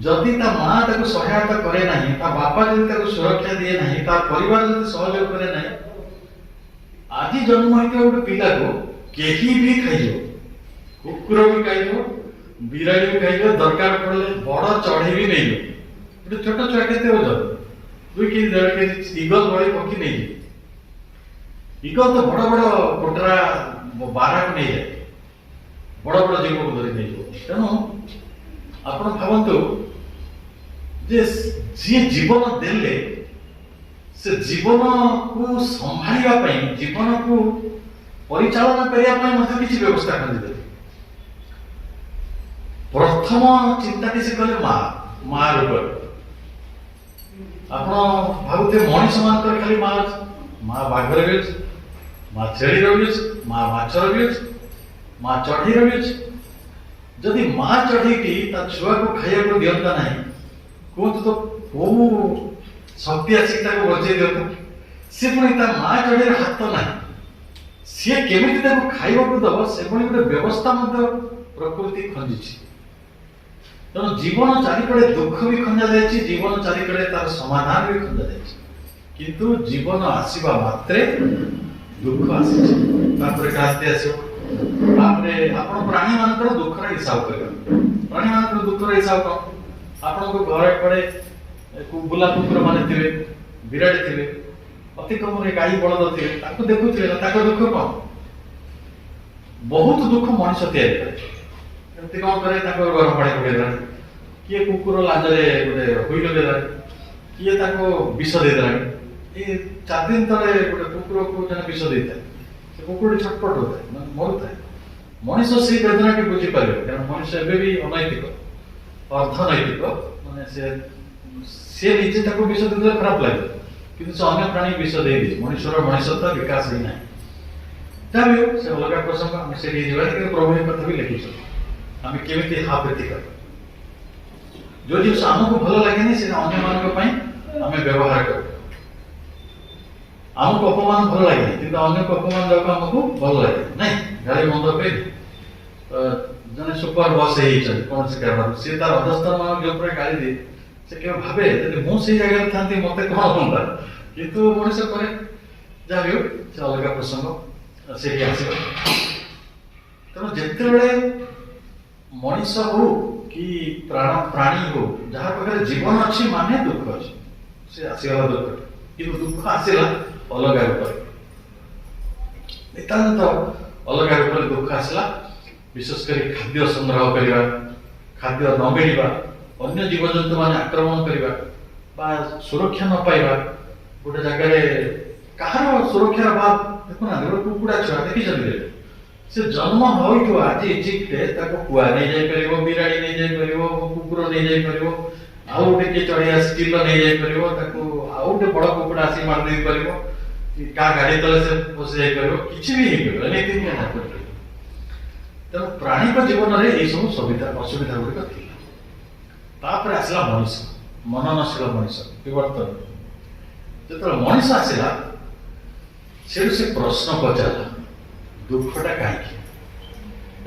ଯଦି ତା ମା ତାକୁ ସହାୟତା କରେ ନାହିଁ, ତା ବାପା ଯଦି ତାକୁ ସୁରକ୍ଷା ଦିଏ ନାହିଁ, ତା ପରିବାର ଯଦି ସହଯୋଗ କରେ ନାହିଁ, ଆଜି ଜନ୍ମ ହେଇଥିବା ଗୋଟେ ପିଲାକୁ କେହି ବି ଖାଇଯିବ। କୁକୁର ବି ଖାଇଯିବ, ବିରାଡ଼ି ବି ଖାଇଯିବ, ଦରକାର ପଡ଼ିଲେ ବଡ ଚଢେଇ ବି ନେଇଯିବ। ଗୋଟେ ଛୋଟ ଛୁଆ କେତେ ଓଜନ, 2 କେଜି 1.5 କେଜି, ଇଗଲ ଭଳି ପକ୍ଷୀ ନେଇଯିବ। ଇଗଲ ତ ବଡ ବଡ କୋଟରା ବାରାକୁ ନେଇଯାଏ, ବଡ ବଡ ଜୀବକୁ ଧରି ନେଇଯିବ। ତେଣୁ ଆପଣ ଭାବନ୍ତୁ ଯେ ଯିଏ ଜୀବନ ଦେଲେ, ସେ ଜୀବନକୁ ସମ୍ଭାଳିବା ପାଇଁ, ଜୀବନକୁ ପରିଚାଳନା କରିବା ପାଇଁ ମଧ୍ୟ କିଛି ବ୍ୟବସ୍ଥା କରିଦେଲେ। ପ୍ରଥମ ଚିନ୍ତାଟି ସେ କଲେ ମା, ମା ରୂପରେ। ଆପଣ ଭାବୁଥିବେ ମଣିଷ ମାନଙ୍କର ଖାଲି ମା ଅଛି, ମା ବାଘର ବି ଅଛି, ମା ଛେଳିର ବି ଅଛି, ମା ମାଛର ବି ଅଛି, ମା ଚଢେଇର ବି ଅଛି। ଯଦି ମା ଚଢେଇଟି ତା ଛୁଆକୁ ଖାଇବାକୁ ଦିଅନ୍ତା ନାହିଁ, କୁହନ୍ତୁ ତ କୋଉ ଶକ୍ତି ଆସିକି ତାକୁ ବଞ୍ଚେଇ ଦିଅନ୍ତା? ସେ ପୁଣି ତା ମା ଚଢେଇର ହାତ ନାହିଁ, ସିଏ କେମିତି ତାକୁ ଖାଇବାକୁ ଦବ, ସେଭଳି ଗୋଟେ ବ୍ୟବସ୍ଥା ମଧ୍ୟ ପ୍ରକୃତି ଖଞ୍ଜିଛି। ତେଣୁ ଜୀବନ ଚାରିକଡ଼େ ଦୁଃଖ ବି ଖଞ୍ଜା ଯାଇଛି, ଜୀବନ ଚାରିକଡ଼େ ତାର ସମାଧାନ ବି ଖଞ୍ଜା ଯାଇଛି। କିନ୍ତୁ ଜୀବନ ଆସିବା ମାତ୍ରେ ଦୁଃଖ ଆସିଛି, ତାପରେ କ୍ରାନ୍ତି ଆସିବ, ତାପରେ ଆପଣ ପ୍ରାଣୀମାନଙ୍କର ଦୁଃଖର ହିସାବ କରିବା। ପ୍ରାଣୀମାନଙ୍କର ଦୁଃଖର ହିସାବ କଣ? ଆପଣଙ୍କ ଘରେ କୁଆଡ଼େ ବୁଲା କୁକୁର ମାନେ ଥିବେ, ବିରାଡ଼ି ଥିବେ, ଅତି କମରେ ଗାଈ ବଳଦ ଥିବେ, ତାକୁ ଦେଖୁଥିବେ ନା, ତାଙ୍କ ଦୁଃଖ କଣ? ବହୁତ ଦୁଃଖ ମଣିଷ ତିଆରି କରେ। ଏମିତି କଣ କରେ, ତାକୁ ଗରମ ପାଣି ପକେଇଦେଲାଣି, କିଏ କୁକୁର ଲାଞ୍ଜରେ ଗୋଟେ ହୁଇଲ ଦେଲାଣି, କିଏ ତାକୁ ବିଷ ଦେଇଦେଲାଣି। ଏଇ 4 ଦିନ ତଳେ ଗୋଟେ କୁକୁରକୁ ଜଣେ ବିଷ ଦେଇଥାଏ, ସେ କୁକୁରଟି ଛଟପଟ ହଉଥାଏ, ମାନେ ମରୁଥାଏ। ମଣିଷ ସେଇ ବେଦନାଟି ବୁଝିପାରିବ, କାରଣ ମଣିଷ ଏବେ ବି ଅନୈତିକ, ଅର୍ଦ୍ଧନୈତିକ, ମାନେ ସେ ନିଜେ ତାକୁ ବିଷ ଦେଇଦେଲେ ଖରାପ ଲାଗେ, କିନ୍ତୁ ସେ ଅନ୍ୟ ପ୍ରାଣୀ ବିଷ ଦେଇଦିଏ। ମଣିଷର ମଣିଷତ୍ୱ ବିକାଶ ହେଇନାହିଁ। ଯାହା ବି ହଉ, ସେ ଅଲଗା ପ୍ରସଙ୍ଗ, ଆମେ ସେଠିକି ଯିବାନି। କିନ୍ତୁ ପ୍ରଭୁ ଏ କଥା ବି ଲେଖିଛନ୍ତି, ଆମେ କେମିତି ହାଫ୍ ଏଥିକାଲ। ଯୋଉ ଜିନିଷ ଆମକୁ ଭଲ ଲାଗେନି, ସେଇଟା ଅନ୍ୟମାନଙ୍କ ପାଇଁ ଆମେ ବ୍ୟବହାର କରୁ। ଆମକୁ ଅପମାନ ଭଲ ଲାଗେନି, କିନ୍ତୁ ଅନ୍ୟକୁ ଅପମାନ ଦେବାକୁ ଆମକୁ ଭଲ ଲାଗେ ନାଇଁ। ଗାଳି ମନ୍ଦ କହିଲି, ଜଣେ ସୁପର ବସ୍ ହେଇଯାଇଛନ୍ତି କୌଣସି କାରଣରୁ, ସିଏ ତାର ଅଧସ୍ତନ ମାନଙ୍କୁ ଯୋଉ ପ୍ରକାର ଗାଳି ଦିଏ, ସେ କେବେ ଭାବେ ଯଦି ମୁଁ ସେଇ ଜାଗାରେ ଥାନ୍ତି ମତେ କଣ ହୁଅନ୍ତା? କିନ୍ତୁ ମଣିଷ କରେ। ଯାହା ବି ହଉ, ସେ ଅଲଗା ପ୍ରସଙ୍ଗ, ସେଠି ଆସିବ। ତେଣୁ ଯେତେବେଳେ ମଣିଷ ହଉ କି ପ୍ରାଣୀ ହଉ, ଯାହା ପାଖରେ ଜୀବନ ଅଛି ମାନେ ଦୁଃଖ ଅଛି, ସେ ଆସିଗଲା ଦୁଃଖ। କିନ୍ତୁ ଦୁଃଖ ଆସିଲା ଅଲଗା ରୂପରେ, ନିତାନ୍ତ ଅଲଗା ରୂପରେ ଦୁଃଖ ଆସିଲା। ବିଶେଷ କରି ଖାଦ୍ୟ ସଂଗ୍ରହ କରିବା, ଖାଦ୍ୟ ନ ମିଳିବା, ଅନ୍ୟ ଜୀବଜନ୍ତୁମାନେ ଆକ୍ରମଣ କରିବା ବା ସୁରକ୍ଷା ନ ପାଇବା। ଗୋଟେ ଜାଗାରେ କାହାର ସୁରକ୍ଷାର ଅଭାବ ଦେଖୁନାହାନ୍ତି। ଗୋଟେ କୁକୁଡ଼ା ଛୁଆ ଦେଖିଛନ୍ତି କେବେ? ସେ ଜନ୍ମ ହୋଇଥିବ ଆଜି ଚିକଟେ, ତାକୁ କୁଆ ନେଇଯାଇପାରିବ, ବିରାଡ଼ି ନେଇଯାଇପାରିବ, କୁକୁର ନେଇଯାଇପାରିବ, ଆଉ ଗୋଟେ କିଏ ଚଢେଇ ଆସି ଚିଲ ନେଇଯାଇପାରିବ, ତାକୁ ଆଉ ଗୋଟେ ବଡ କୁକୁଡ଼ା ଆସିକି ମାରି ଦେଇପାରିବ, କାହା ଗାଡି ତଳେ ସେ ପଶି ଯାଇପାରିବ, କିଛି ବି ହେଇପାରିବ, ଏନିଥିଙ୍ଗ can happen. ତେଣୁ ପ୍ରାଣୀଙ୍କ ଜୀବନରେ ଏଇସବୁ ଅସୁବିଧା ଗୁଡ଼ିକ ଥିଲା। ତାପରେ ଆସିଲା ମଣିଷ, ମନନଶୀଳ ମଣିଷ, ବିବର୍ତ୍ତନ। ଯେତେବେଳେ ମଣିଷ ଆସିଲା, ସେଠୁ ସେ ପ୍ରଶ୍ନ ପଚାରିଲା, ଦୁଃଖଟା କାହିଁକି?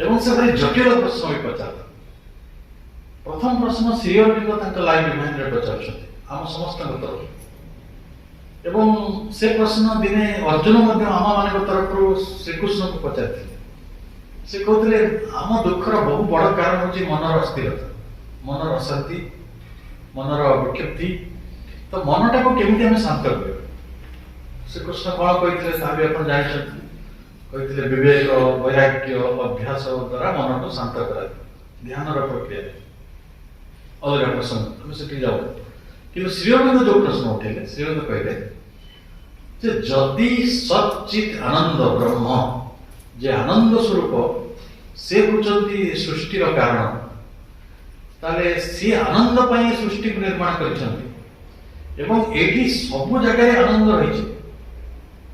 ଏବଂ ସେ ଭାରି ଜଟିଳ ପ୍ରଶ୍ନ ବି ପଚାରିଲା। ପ୍ରଥମ ପ୍ରଶ୍ନ ଶ୍ରୀ ଅରବିନ୍ଦ ତାଙ୍କ ଲାଇଫ୍ ଡିଭାଇନରେ ପଚାରୁଛନ୍ତି ଆମ ସମସ୍ତଙ୍କ ତରଫରୁ, ଏବଂ ସେ ପ୍ରଶ୍ନ ଦିନେ ଅର୍ଜୁନ ମଧ୍ୟ ଆମମାନଙ୍କ ତରଫରୁ ଶ୍ରୀକୃଷ୍ଣଙ୍କୁ ପଚାରିଥିଲେ। ସେ କହୁଥିଲେ, ଆମ ଦୁଃଖର ବହୁ ବଡ଼ କାରଣ ହେଉଛି ମନର ଅସ୍ଥିରତା, ମନର ଅଶାନ୍ତି, ମନର ବିକ୍ଷୁବ୍ଧି। ତ ମନଟାକୁ କେମିତି ଆମେ ଶାନ୍ତ କରିବା? ଶ୍ରୀକୃଷ୍ଣ କ'ଣ କହିଥିଲେ, ତାହା ବି ଆପଣ ଜାଣିଛନ୍ତି। କହିଥିଲେ, ବିବେକ, ବୈରାଗ୍ୟ, ଅଭ୍ୟାସ ଦ୍ୱାରା ମନକୁ ଶାନ୍ତ କରାଯିବ, ଧ୍ୟାନର ପ୍ରକ୍ରିୟାରେ। ଅଲଗା ପ୍ରସଙ୍ଗ, ଆମେ ସେଠିକି ଯାଉ। କିନ୍ତୁ ଶ୍ରୀ ଅରବିନ୍ଦ ଯୋଉ ପ୍ରଶ୍ନ ଉଠେଇଲେ, ଶ୍ରୀ ଅରବିନ୍ଦ କହିଲେ ଯେ ଯଦି ସତ୍ ଚିତ୍ ଆନନ୍ଦ ବ୍ରହ୍ମ, ଯେ ଆନନ୍ଦ ସ୍ୱରୂପ, ସେ ହେଉଛନ୍ତି ସୃଷ୍ଟିର କାରଣ, ତାହେଲେ ସିଏ ଆନନ୍ଦ ପାଇଁ ସୃଷ୍ଟିକୁ ନିର୍ମାଣ କରିଛନ୍ତି ଏବଂ ଏଇଠି ସବୁ ଜାଗାରେ ଆନନ୍ଦ ରହିଛି,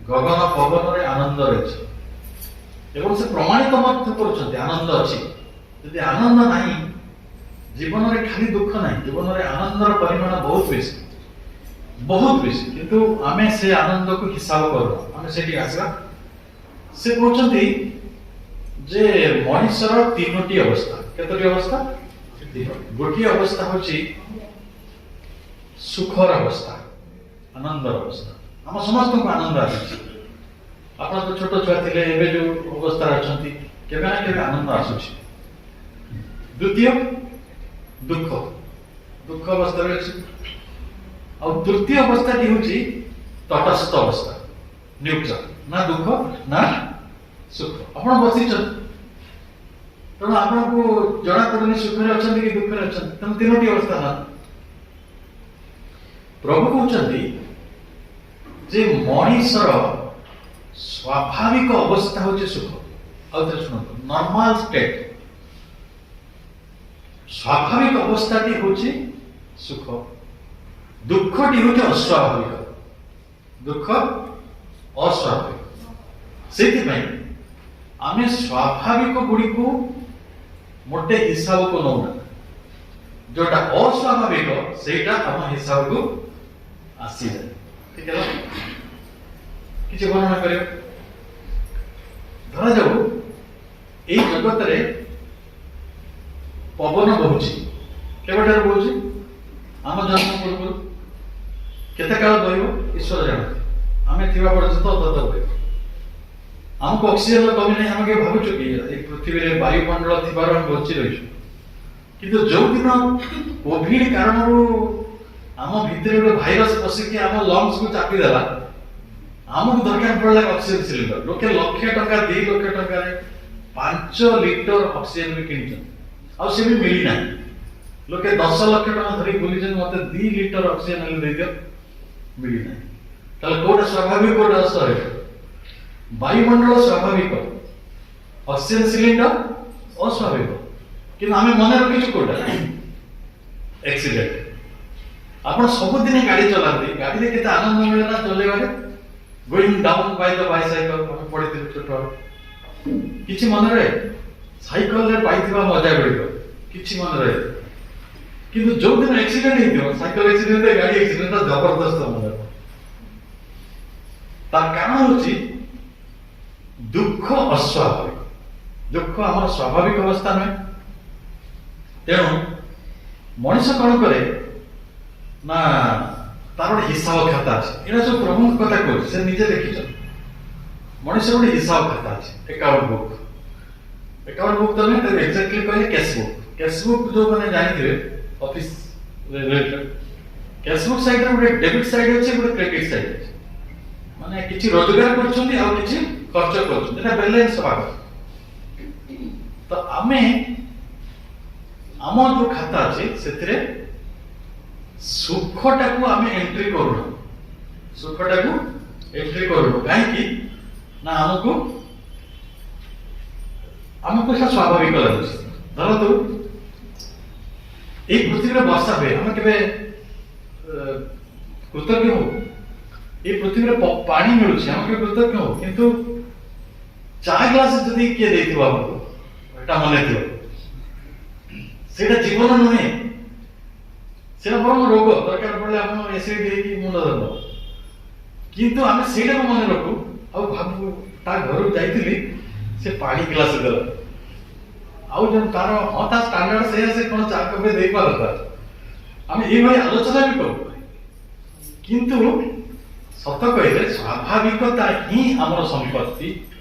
ଗଗନ ପବନରେ ଆନନ୍ଦ ରହିଛି ଏବଂ ସେ ପ୍ରମାଣିତ ମଧ୍ୟ କରୁଛନ୍ତି ଆନନ୍ଦ ଅଛି। ଯଦି ଆନନ୍ଦ ନାହିଁ, ଜୀବନରେ ଖାଲି ଦୁଃଖ ନାହିଁ, ଜୀବନରେ ଆନନ୍ଦର ପରିମାଣ ବହୁତ ବେଶୀ, ବହୁତ ବେଶୀ। କିନ୍ତୁ ଆମେ ସେ ଆନନ୍ଦକୁ ହିସାବ କରୁନା। ଆମେ ସେଠି ଆସିବା। ସେ କହୁଛନ୍ତି ଯେ ମଣିଷର ତିନୋଟି ଅବସ୍ଥା। କେତୋଟି ଅବସ୍ଥା? ଗୋଟିଏ ଅବସ୍ଥା ହଉଛି ସୁଖର ଅବସ୍ଥା, ଆନନ୍ଦର ଅବସ୍ଥା। ଆମ ସମସ୍ତଙ୍କୁ ଆନନ୍ଦ ଆସୁଛି। ଆପଣ ତ ଛୋଟ ଛୁଆ ଥିଲେ, ଏବେ ଯୋଉ ଅବସ୍ଥାରେ ଅଛନ୍ତି, କେବେ ନା କେବେ ଆନନ୍ଦ ଆସୁଛି। ଦ୍ୱିତୀୟ ଦୁଃଖ, ଦୁଃଖ ଅବସ୍ଥାରେ ଅଛି। ଆଉ ତୃତୀୟ ଅବସ୍ଥାଟି ହେଉଛି ତଟସ୍ଥ ଅବସ୍ଥା, ନ୍ୟୁଟ୍ରାଲ, ନା ଦୁଃଖ ନା ସୁଖ। ଆପଣ ବସିଛନ୍ତି, ତେଣୁ ଆପଣଙ୍କୁ ଜଣା ପଡୁନି ସୁଖରେ ଅଛନ୍ତି କି ଦୁଃଖରେ ଅଛନ୍ତି। ତେଣୁ ତିନୋଟି ଅବସ୍ଥା ନା। ପ୍ରଭୁ କହୁଛନ୍ତି ଯେ ମଣିଷର ସ୍ୱାଭାବିକ ଅବସ୍ଥା ହଉଛି ସୁଖ। ଆଉ ଥରେ ଶୁଣନ୍ତୁ, ନର୍ମାଲ ଷ୍ଟେଟ୍, ସ୍ୱାଭାବିକ ଅବସ୍ଥାଟି ହଉଛି ସୁଖ। ଦୁଃଖଟି ହଉଛି ଅସ୍ୱାଭାବିକ, ଦୁଃଖ ଅସ୍ୱାଭାବିକ। ସେଇଥିପାଇଁ ଆମେ ସ୍ୱାଭାବିକ ଗୁଡ଼ିକୁ ମୋଟେ ହିସାବକୁ ନଉନା। ଯୋଉଟା ଅସ୍ୱାଭାବିକ, ସେଇଟା ଆମ ହିସାବକୁ ଆସିଯାଏ। ଠିକ ହେଲା? କିଛି ବର୍ଣ୍ଣନା କରିବ। ଧରାଯାଉ ଏଇ ଜଗତରେ ପବନ ବହୁଛି। କେବେଠାରୁ ବହୁଛି? ଆମ ଜନ୍ମ ପୂର୍ବରୁ। କେତେ କାଳ ବହିବ, ଈଶ୍ୱର ଜାଣନ୍ତି। ଆମେ ଥିବା ପର୍ଯ୍ୟନ୍ତ ଅନ୍ତତଃ ବହିବ। ଆମକୁ ଅକ୍ସିଜେନର କମି ନାହିଁ। ଆମେ କେବେ ଭାବୁଛୁ କି ଏଇ ପୃଥିବୀରେ ବାୟୁମଣ୍ଡଳ ଥିବାରୁ ଆମେ ବଞ୍ଚି ରହିଛୁ? କିନ୍ତୁ ଯୋଉଦିନ କୋଭିଡ କାରଣରୁ ଆମ ଭିତରେ ଗୋଟେ ଭାଇରସ ପଶିକି ଆମ ଲଙ୍ଗସକୁ ଚାପିଦେଲା, ଆମକୁ ଦରକାର ପଡ଼ିଲା ଅକ୍ସିଜେନ ସିଲିଣ୍ଡର। ଲୋକେ ଲକ୍ଷେ ଟଙ୍କା, 2 ଲକ୍ଷ ଟଙ୍କାରେ 5 ଲିଟର ଅକ୍ସିଜେନ ବି କିଣିଛନ୍ତି, ଆଉ ସେ ବି ମିଳିନାହିଁ। ଲୋକେ 10 ଲକ୍ଷ ଟଙ୍କା ଧରିକି ବୁଲିଛନ୍ତି, ମତେ 2 ଲିଟର ଅକ୍ସିଜେନ ହେଲେ ଦେଇଦିଅ, ମିଳିନାହିଁ। ତାହେଲେ କୋଉଟା ସ୍ୱାଭାବିକ, କୋଉଟା ଅସ୍ୱାଭାବିକ? ବାୟୁମଣ୍ଡଳ ସ୍ୱାଭାବିକ, ଅକ୍ସିଜେନ ସିଲିଣ୍ଡର ଅସ୍ୱାଭାବିକ। କିନ୍ତୁ ଆମେ ମନେ ରଖିଛୁ କୋଉଟା? ଆକ୍ସିଡେଣ୍ଟ। ଆପଣ ସବୁଦିନ ଗାଡି ଚଲାନ୍ତି, ଗାଡିରେ କେତେ ଆନନ୍ଦ ମିଳେ ନା ଚଲେଇବାରେ? "Going down by the bicycle" ଆମେ ପଢିଥିଲୁ ଛୋଟ। କିଛି ମନେ ରହେ? ସାଇକେଲରେ ପାଇଥିବା ମଜା ଗୁଡ଼ିକ କିଛି ମନେ ରହେ। କିନ୍ତୁ ଯୋଉଦିନ ଆକ୍ସିଡେଣ୍ଟ ହେଇଥିବ, ସାଇକେଲ ଆକ୍ସିଡେଣ୍ଟ, ଗାଡି ଆକ୍ସିଡେଣ୍ଟ, ଜବରଦସ୍ତ ମନେ ରହେ। ତାର କାରଣ ହଉଛି ଦୁଃଖ ଅସ୍ୱାଭାବିକ। ଦୁଃଖ ଆମର ସ୍ୱାଭାବିକ ଅବସ୍ଥା ନୁହେଁ। ତେଣୁ ମଣିଷ କଣ କରେ ନା, ତାର ଗୋଟେ ହିସାବ ଖାତା ଅଛି। ଏଇଟା ସବୁ ପ୍ରଭୁଙ୍କ କଥା କହୁଛି, ସେ ନିଜେ ଲେଖିଛନ୍ତି। ମଣିଷ ଗୋଟେ ହିସାବ ଖାତା ଅଛି, ଆକାଉଣ୍ଟ ବୁକ୍। ଆକାଉଣ୍ଟ ବୁକ୍ ତ ନୁହେଁ, ତାକୁ ଏକ୍ଜାକ୍ଟଲି କହିଲେ କ୍ୟାସ୍ ବୁକ୍। କ୍ୟାସ୍ ବୁକ୍ ଯୋଉମାନେ ଜାଣିଥିବେ, ଅଫିସ ରିଲେଟେଡ୍, କ୍ୟାସ୍ ବୁକ୍ ସାଇଡରେ ଗୋଟେ ଡେବିଟ୍ ସାଇଡ୍ ଅଛି, ଗୋଟେ କ୍ରେଡିଟ୍ ସାଇଡ୍ ଅଛି। ମାନେ କିଛି ରୋଜଗାର କରୁଛନ୍ତି ଆଉ କିଛି ଖର୍ଚ୍ଚ କରୁଛନ୍ତି, ଏଟା ବାଲାନ୍ସ ହବା କଥା। ତ ଆମେ ଆମ ଯୋଉ ଖାତା ଅଛି, ସେଥିରେ ସୁଖଟାକୁ ଆମେ ଏଣ୍ଟ୍ରି କରୁନୁ। ସୁଖଟାକୁ ଏଣ୍ଟ୍ରି କରୁନୁ କାହିଁକି ନା ଆମକୁ ସେଟା ସ୍ୱାଭାବିକ ଲାଗୁଛି। ଧରନ୍ତୁ ଏଇ ପୃଥିବୀରେ ବର୍ଷା ହୁଏ, ଆମେ କେବେ କୃତଜ୍ଞ ହଉ? ଏଇ ପୃଥିବୀରେ ପାଣି ମିଳୁଛି, ଆମେ କେବେ କୃତଜ୍ଞ ହଉ? କିନ୍ତୁ ଚା ଗ୍ଲାସ ଯଦି କିଏ ଦେଇଥିବ ଆମକୁ, ଏଟା ମନେ ଥିବ। ସେଇଟା ଜୀବନ ନୁହେଁ, ସେଇଟା ବରଂ ରୋଗ। ଦରକାର ପଡ଼ିଲେ ଆପଣ ଏସିଡିଟି ହେଇକି ମୁଣ୍ଡ ଧରିଦବ। କିନ୍ତୁ ଆମେ ସେଇଟାକୁ ମନେ ରଖୁ ଆଉ ଭାବୁ, ତା ଘରକୁ ଯାଇଥିଲି, ସେ ପାଣି ଗ୍ଲାସ ଦେଲା। ଆଉ ଯେମିତି ତାର, ହଁ, ତା ଷ୍ଟାଣ୍ଡାର୍ଡ ସେଇଆ, ସେ କଣ ଚା କପେ ଦେଇପାରନ୍ତା? ଆମେ ଏଇଭଳି ଆଲୋଚନା ବି କରୁ। କିନ୍ତୁ ସତ କହିଲେ ସ୍ୱାଭାବିକତା ହିଁ ଆମର ସମ୍ପତ୍ତି,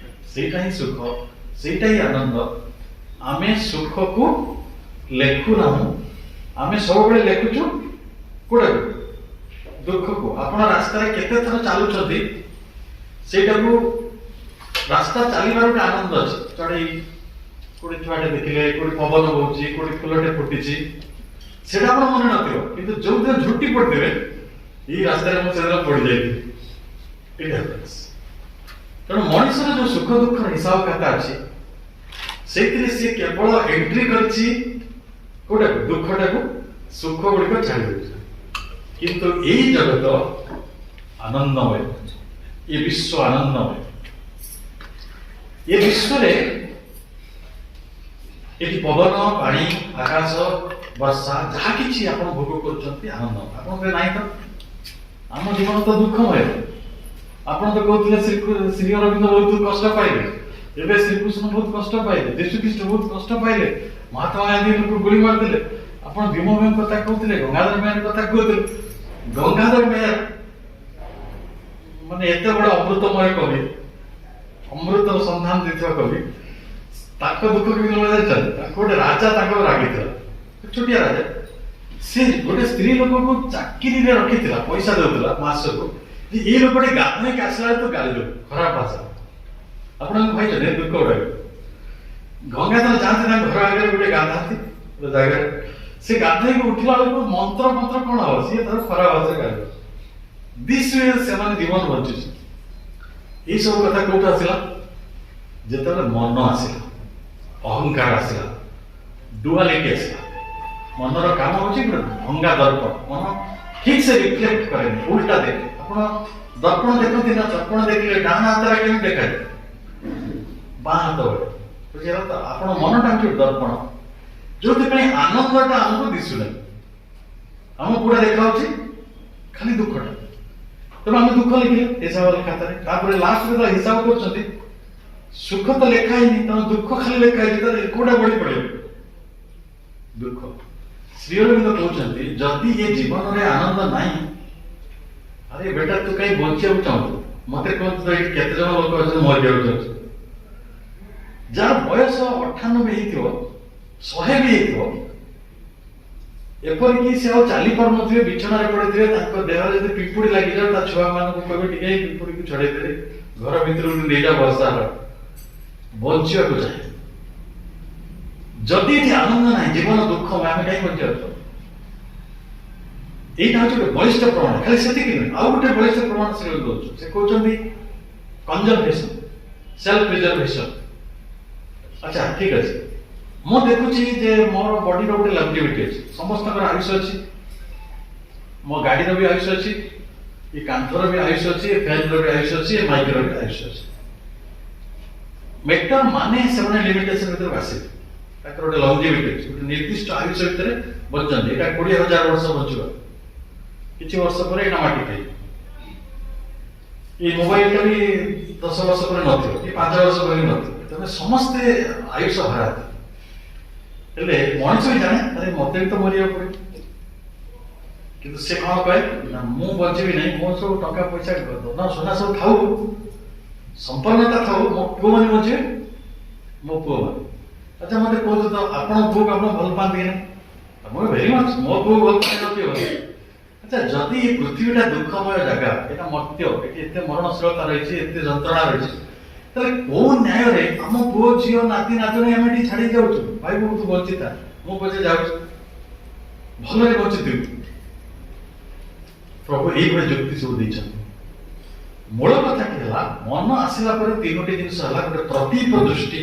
ସେଇଟା ହିଁ ସୁଖ, ସେଇଟା ହିଁ ଆନନ୍ଦ। ଆମେ ସୁଖକୁ ଲେଖୁନାହୁଁ, ଆମେ ସବୁବେଳେ ଲେଖୁଛୁ କୋଉଟାକୁ? ଦୁଃଖକୁ। ଆପଣ ରାସ୍ତାରେ କେତେ ଥର ଚାଲୁଛନ୍ତି ସେଇଟାକୁ, ରାସ୍ତା ଚାଲିବାର ଗୋଟେ ଆନନ୍ଦ ଅଛି। ଚଢେଇ କୋଉଠି ଛୁଆଟେ ଦେଖିଲେ, କୋଉଠି ପବନ ବହୁଛି, କୋଉଠି ଫୁଲଟେ ଫୁଟିଛି, ସେଇଟା ଆପଣ ମନେ ନଥିବ। କିନ୍ତୁ ଯୋଉଦିନ ଝୁଟି ପଡିଥିବେ, ଏଇ ରାସ୍ତାରେ ମୁଁ ସେଦିନ ପଡିଯାଇଥିଲି। It happens. ତେଣୁ ମଣିଷର ଯୋଉ ସୁଖ ଦୁଃଖର ହିସାବ ଖାତା ଅଛି, ସେଇଥିରେ ସିଏ କେବଳ ଏଣ୍ଟ୍ରି କରିଛି କୋଉଟାକୁ? ଦୁଃଖଟାକୁ। ସୁଖ ଗୁଡ଼ିକ ଛାଡ଼ି ଦେଉଛି। କିନ୍ତୁ ଏଇ ଜଗତ ଆନନ୍ଦମୟ, ଏ ବିଶ୍ୱ ଆନନ୍ଦମୟ। ଏ ବିଶ୍ୱରେ ଏଠି ପବନ, ପାଣି, ଆକାଶ, ବର୍ଷା, ଯାହା କିଛି ଆପଣ ଭୋଗ କରୁଛନ୍ତି ଆନନ୍ଦ। ଆପଣ କହିବେ, ନାହିଁ ତ, ଆମ ଜୀବନ ତ ଦୁଃଖମୟ। ଆପଣ ତ କହୁଥିଲେ ଶ୍ରୀ ଶ୍ରୀ ଅରବିନ୍ଦ ବହୁତ କଷ୍ଟ ପାଇଲେ, ଏବେ ଶ୍ରୀକୃଷ୍ଣ ବହୁତ କଷ୍ଟ ପାଇଲେ, ଯୀଶୁ ଖ୍ରୀଷ୍ଟ ବହୁତ କଷ୍ଟ ପାଇଲେ, ମହାତ୍ମା ଗାନ୍ଧୀ ଲୋକ ଗୁଳି ମାରିଦେଲେ। ଆପଣ ଭୀମ ଭୋଇଙ୍କ କଥା କହୁଥିଲେ, ଗଙ୍ଗାଧର ମେହେର କଥା କହୁଥିଲେ। ଗଙ୍ଗାଧର ମେହେର ମାନେ ଏତେ ବଡ ଅମୃତମୟ କବି, ଅମୃତର ସନ୍ଧାନ ଦେଇଥିବା କବି, ତାଙ୍କ ଦୁଃଖ କେମିତି ଜଣା ଜାଣିଛନ୍ତି? ତାଙ୍କୁ ଗୋଟେ ରାଜା ତାଙ୍କର ରାଗିଥିଲା, ଛୋଟିଆ ରାଜା। ସେ ଗୋଟେ ସ୍ତ୍ରୀ ଲୋକକୁ ଚାକିରିରେ ରଖିଥିଲା, ପଇସା ଦଉଥିଲା ମାସକୁ, ଯେ ଏଇ ଲୋକଟି ଗାଧୋଇକି ଆସିଲା ବେଳେ ତୁ ଗାଳି ଦେବୁ ଖରାପ ଭାଷା। ଆପଣ ଭାଇଛନ୍ତି ଏ ଦୁଃଖ ଗୁଡାକ। ଗଙ୍ଗାଧର ଯାଆନ୍ତି, ତାଙ୍କ ଘର ଆଗରେ ଗୋଟେ ଗାଧାନ୍ତି ଗୋଟେ ଜାଗାରେ। ସେ ଗାଧୋଇକି ଉଠିଲା ବେଳକୁ ମନ୍ତ୍ର ମନ୍ତ୍ର କଣ ହବ, ସିଏ ତାର ଖରାପ ଭାଷାରେ ଗାଳି ଦେବ। This we ସେମାନେ ଜୀବନ ବଞ୍ଚୁଛି। ଏଇ ସବୁ କଥା କୋଉଠୁ ଆସିଲା? ଯେତେବେଳେ ମନ ଆସିଲା, ଅହଙ୍କାର ଆସିଲା, ଡୁଆଲିଟି ଆସିଲା। ମନର କାମ ହଉଛି ଗୋଟେ ଭଙ୍ଗା ଦର୍ପଣ। ମନ ଠିକ ସେ ରିଫ୍ଲେକ୍ଟ କରେନି, ଉଲ୍ଟା ଦେଖେ। ଆପଣ ଦର୍ପଣ ଦେଖନ୍ତି ନା? ଦର୍ପଣ ଦେଖିଲେ ଡାହାଣ ହାତରେ କେମିତି ଦେଖାଯାଏ? ବାଁ ହାତ ଭଳି। ବୁଝିଗଲା ତ? ଆପଣ ମନଟା ହଉଛି ଗୋଟେ ଦର୍ପଣ, ଯୋଉଥିପାଇଁ ଆନନ୍ଦଟା ଆମକୁ ଦିଶୁନାହିଁ। ଆମକୁ କୋଉଟା ଦେଖାଯାଉଛି? ଖାଲି ଦୁଃଖଟା। ତେଣୁ ଆମେ ଦୁଃଖ ଲେଖିଲେ ହିସାବ ଖାତାରେ। ତାପରେ ଲାଷ୍ଟ ଯେତେବେଳେ ହିସାବ କରୁଛନ୍ତି, ସୁଖ ତ ଲେଖା ହେଇନି, ତେଣୁ ଦୁଃଖ ଖାଲି ଲେଖା ହେଇଛି। ତାହେଲେ କୋଉଟା ବଢି ପଡିବ? ଦୁଃଖ। ଶ୍ରୀ ଅରବିନ୍ଦ କହୁଛନ୍ତି, ଯଦି ଏ ଜୀବନରେ ଆନନ୍ଦ ନାହିଁ, ଆରେ ବେଟା, ତୁ କାହିଁ ବଞ୍ଚିବାକୁ ଚାହୁଁଛୁ? ମତେ କୁହନ୍ତୁ ତ, ଏଇଠି କେତେ ଜଣ ଲୋକ ଅଛନ୍ତି ମରିବାକୁ ଚାହୁଁଛୁ? ଯାହାର ବୟସ 98 ହେଇଥିବ, 100 ବି ହେଇଥିବ, ଏପରିକି ସେ ଆଉ ଚାଲି ପାରୁନଥିବେ, ବିଛଣାରେ ପଡିଥିବେ, ତାଙ୍କ ଦେହରେ ଯଦି ପିମ୍ପୁଡି ଲାଗିଯାଉ, ତା ଛୁଆ ମାନଙ୍କୁ କହିବେ, ଟିକେ ଏଇ ପିମ୍ପୁଡିକୁ ଛଡେଇ ଦେବେ, ଘର ଭିତରକୁ ନେଇଯା, ବର୍ଷା ବଞ୍ଚିବାକୁ ଚାହେଁ। ଯଦି ଏଠି ଆନନ୍ଦ ନାହିଁ, ଜୀବନ ଦୁଃଖ, ଆମେ କାହିଁ ବଞ୍ଚିବାକୁ ଚାହୁଁ? ଏଇଟା ହଉଛି ଗୋଟେ ବଳିଷ୍ଠ ପ୍ରମାଣ। ଖାଲି ସେତିକି ନୁହେଁ, ଆଉ ଗୋଟେ ବଳିଷ୍ଠ ପ୍ରମାଣ ସେ ଦଉଛୁ। ସେ କହୁଛନ୍ତି କନଜରଭେସନ, ସେଲ୍ଫ ପ୍ରିଜର୍ଭେସନ। ଆଚ୍ଛା, ଠିକ ଅଛି, ମୁଁ ଦେଖୁଛି ଯେ ମୋର ବଡିର ଗୋଟେ ଲଙ୍ଗଜିଭିଟି ଅଛି, ସମସ୍ତଙ୍କର ଆୟୁଷ ଅଛି, ମୋ ଗାଡିର ବି ଆୟୁଷ ଅଛି, ଏ କାନ୍ଥର ବି ଆୟୁଷ ଅଛି, ଏ ଫ୍ୟାନର ବି ଆୟୁଷ ଅଛି, ଏ ମାଇକର ବି ଆୟୁଷ ଅଛି। ମେଟର ମାନେ ସେମାନେ ଲିମିଟେସନ ଭିତରକୁ ଆସିବେ। ତାଙ୍କର ଗୋଟେ ଲଙ୍ଗଜିଭିଟି ଅଛି, ଗୋଟେ ନିର୍ଦ୍ଦିଷ୍ଟ ଆୟୁଷ ଭିତରେ ବଞ୍ଚନ୍ତି। ଏଇଟା 20,000 ବର୍ଷ ବଞ୍ଚିବ, କିଛି ବର୍ଷ ପରେ ଏଇଟା ମାଟି ଖାଇବ। ଏଇ ମୋବାଇଲଟା ବି 10 ବର୍ଷ ପରେ ନଥିବ କି 5 ବର୍ଷ ପରେ ବି ନଥିବ। ତେଣୁ ସମସ୍ତେ ଆୟୁଷ ହରାନ୍ତି। ହେଲେ ମଣିଷ ବି ଜାଣେ, ଆରେ ମତେ ବି ତ ମରିବାକୁ ପଡିବ। କିନ୍ତୁ ସେ କଣ କହେ ନା, ମୁଁ ବଞ୍ଚିବି ନାହିଁ, ମୋ ସବୁ ଟଙ୍କା ପଇସା ଧନ ସୁନା ସବୁ ଥାଉ, ସମ୍ପନ୍ନତା ଥାଉ, ମୋ ପୁଅମାନେ ବଞ୍ଚିବେ, ମୋ ପୁଅମାନେ। ଆଚ୍ଛା, ମତେ କୁହନ୍ତୁ ତ, ଆପଣ ପୁଅକୁ ଆପଣ ଭଲ ପାଆନ୍ତି କି ନାହିଁ? ମୁଁ ଭେରି ମଚ୍, ମୋ ପୁଅକୁ ଭଲ ପାଏ, କିଏ ଭଲ? ଆଚ୍ଛା, ଯଦି ଏ ପୃଥିବୀଟା ଦୁଃଖମୟ ଜାଗା, ଏଇଟା ମର୍ତ୍ତ୍ୟ, ଏଠି ଏତେ ମରଣଶୀଳତା ରହିଛି, ଏତେ ଯନ୍ତ୍ରଣା ରହିଛି, ତାହେଲେ କୋଉ ନ୍ୟାୟରେ ଆମ ପୁଅ, ଝିଅ, ନାତି, ନାତୁଣୀ ଆମେ ଏଠି ଛାଡି ଯାଉଛୁ? ଭାଇ ବୋଉ, ତୁ ବଞ୍ଚିଥା, ମୁଁ ପଛେ ଯାଉଛି, ଭଲରେ ବଞ୍ଚିଥିବୁ। ପ୍ରଭୁ ଏଇଭଳି ଯୁକ୍ତି ସବୁ ଦେଇଛନ୍ତି। ମୂଳ କଥାଟି ହେଲା, ମନ ଆସିଲା ପରେ ତିନୋଟି ଜିନିଷ ହେଲା। ଗୋଟେ ପ୍ରତୀପ ଦୃଷ୍ଟି,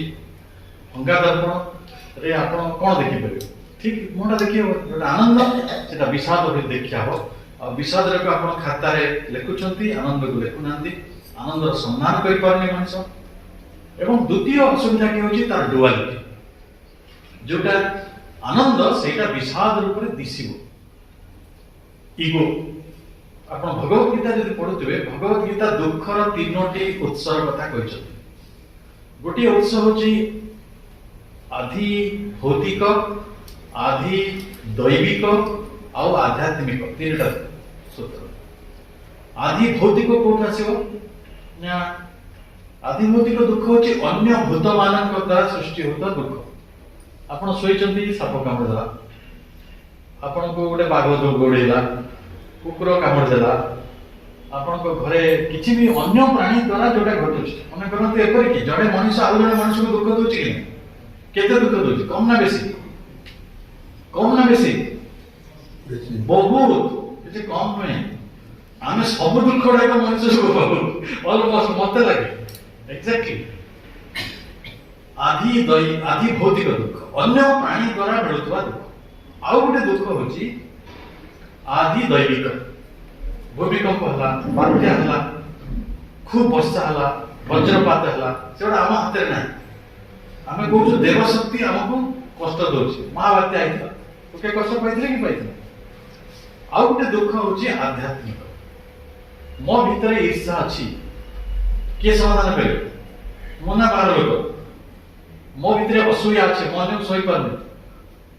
ଭଙ୍ଗା ଦର୍ପଣରେ ଆପଣ କଣ ଦେଖିପାରିବେ? ଠିକ ମୁହଁଟା ଦେଖିହବ। ଯୋଉଟା ଆନନ୍ଦ, ସେଟା ବିଷାଦ ଭଳି ଦେଖିଆ ହବ। ଆଉ ବିଷାଦକୁ ଆପଣ ଖାତାରେ ଲେଖୁଛନ୍ତି, ଆନନ୍ଦକୁ ଲେଖୁନାହାନ୍ତି। ଆନନ୍ଦର ସମ୍ମାନ କରିପାରୁନି ମଣିଷ। ଏବଂ ଦ୍ୱିତୀୟ ଅସୁବିଧା କି ହଉଛି? ତାର ଡୁଆଲିଟି। ଯୋଉଟା ଆନନ୍ଦ, ସେଇଟା ବିଷାଦ ରୂପରେ ଦିଶିବ। ଇଗୋ ଆପଣ ଭଗବତ ଗୀତା ଯଦି ପଢୁଥିବେ, ଭଗବତ ଗୀତା ଦୁଃଖର ତିନୋଟି ଉତ୍ସର କଥା କହିଛନ୍ତି। ଗୋଟିଏ ଉତ୍ସ ହଉଛି ଆଧି ଭୌତିକ, ଆଧି ଦୈବିକ ଆଉ ଆଧ୍ୟାତ୍ମିକ, ତିନିଟା ସୂତ୍ର। ଆଧି ଭୌତିକ କୋଉଠୁ ଆସିବ ନା, ଆଧି ଭୌତିକ ଦୁଃଖ ହଉଛି ଅନ୍ୟ ଭୂତମାନଙ୍କ ଦ୍ୱାରା ସୃଷ୍ଟି ହେଉଥିବା ଦୁଃଖ। ଆପଣ ଶୋଇଛନ୍ତି, ସାପ କାମୁଡ଼ି ଦେଲା, ଆପଣଙ୍କୁ ଗୋଟେ ବାଘ ଗୋଡ଼େଇଲା, କୁକୁର କାମୁଡ଼ି ଦେଲା, ଆପଣଙ୍କ ଘରେ କିଛି ବି ଅନ୍ୟ ପ୍ରାଣୀ ଦ୍ୱାରା ଯୋଉଟା ଘଟୁଛି। ମନେ କରନ୍ତୁ ଏପରିକି ଜଣେ ମଣିଷ ଆଉ ଜଣେ ମଣିଷକୁ ଦୁଃଖ ଦଉଛି କି ନାହିଁ? କେତେ ଦୁଃଖ ଦଉଛି? କମ ନା ବେଶୀ? କମ ନା ବେଶୀ? ବହୁତ, କିଛି କମ ନୁହେଁ। ଆମେ ସବୁ ଦୁଃଖ ଗୁଡାକ ମଣିଷ ସବୁ ପାଉ ଅଲମୋଷ୍ଟ, ମତେ ଲାଗେ ଏକ୍ଜାକ୍ଟଲି। ଆଧି ଭୌତିକ ଦୁଃଖ, ଅନ୍ୟ ପ୍ରାଣୀ ଦ୍ୱାରା ମିଳୁଥିବା ଦୁଃଖ। ଆଉ ଗୋଟେ ଦୁଃଖ ହଉଛି ଆଧି ଦୈବିକ। ଭୂମିକମ୍ପ ହେଲା, ବାତ୍ୟା ହେଲା, ଖୁବ ବର୍ଷା ହେଲା, ବଜ୍ରପାତ ହେଲା, ସେଗୁଡ଼ା ଆମ ହାତରେ ନାହିଁ। ଆମେ କହୁଛୁ ଦେବଶକ୍ତି ଆମକୁ କଷ୍ଟ ଦଉଛି। ମହାବାତ୍ୟା ହେଇଥିଲା, ଲୋକେ କଷ୍ଟ ପାଇଥିଲେ କି ପାଇଥିଲେ? ଆଉ ଗୋଟେ ଦୁଃଖ ହଉଛି ଆଧ୍ୟାତ୍ମିକ। ମୋ ଭିତରେ ଈର୍ଷା ଅଛି, କିଏ ସମାଧାନ କରିବ? ମୁଁ ନା ବାହାର ଲୋକ? ମୋ ଭିତରେ ଅସୂୟା ଅଛି, ମୁଁ ଅନ୍ୟକୁ ସହିପାରୁନି।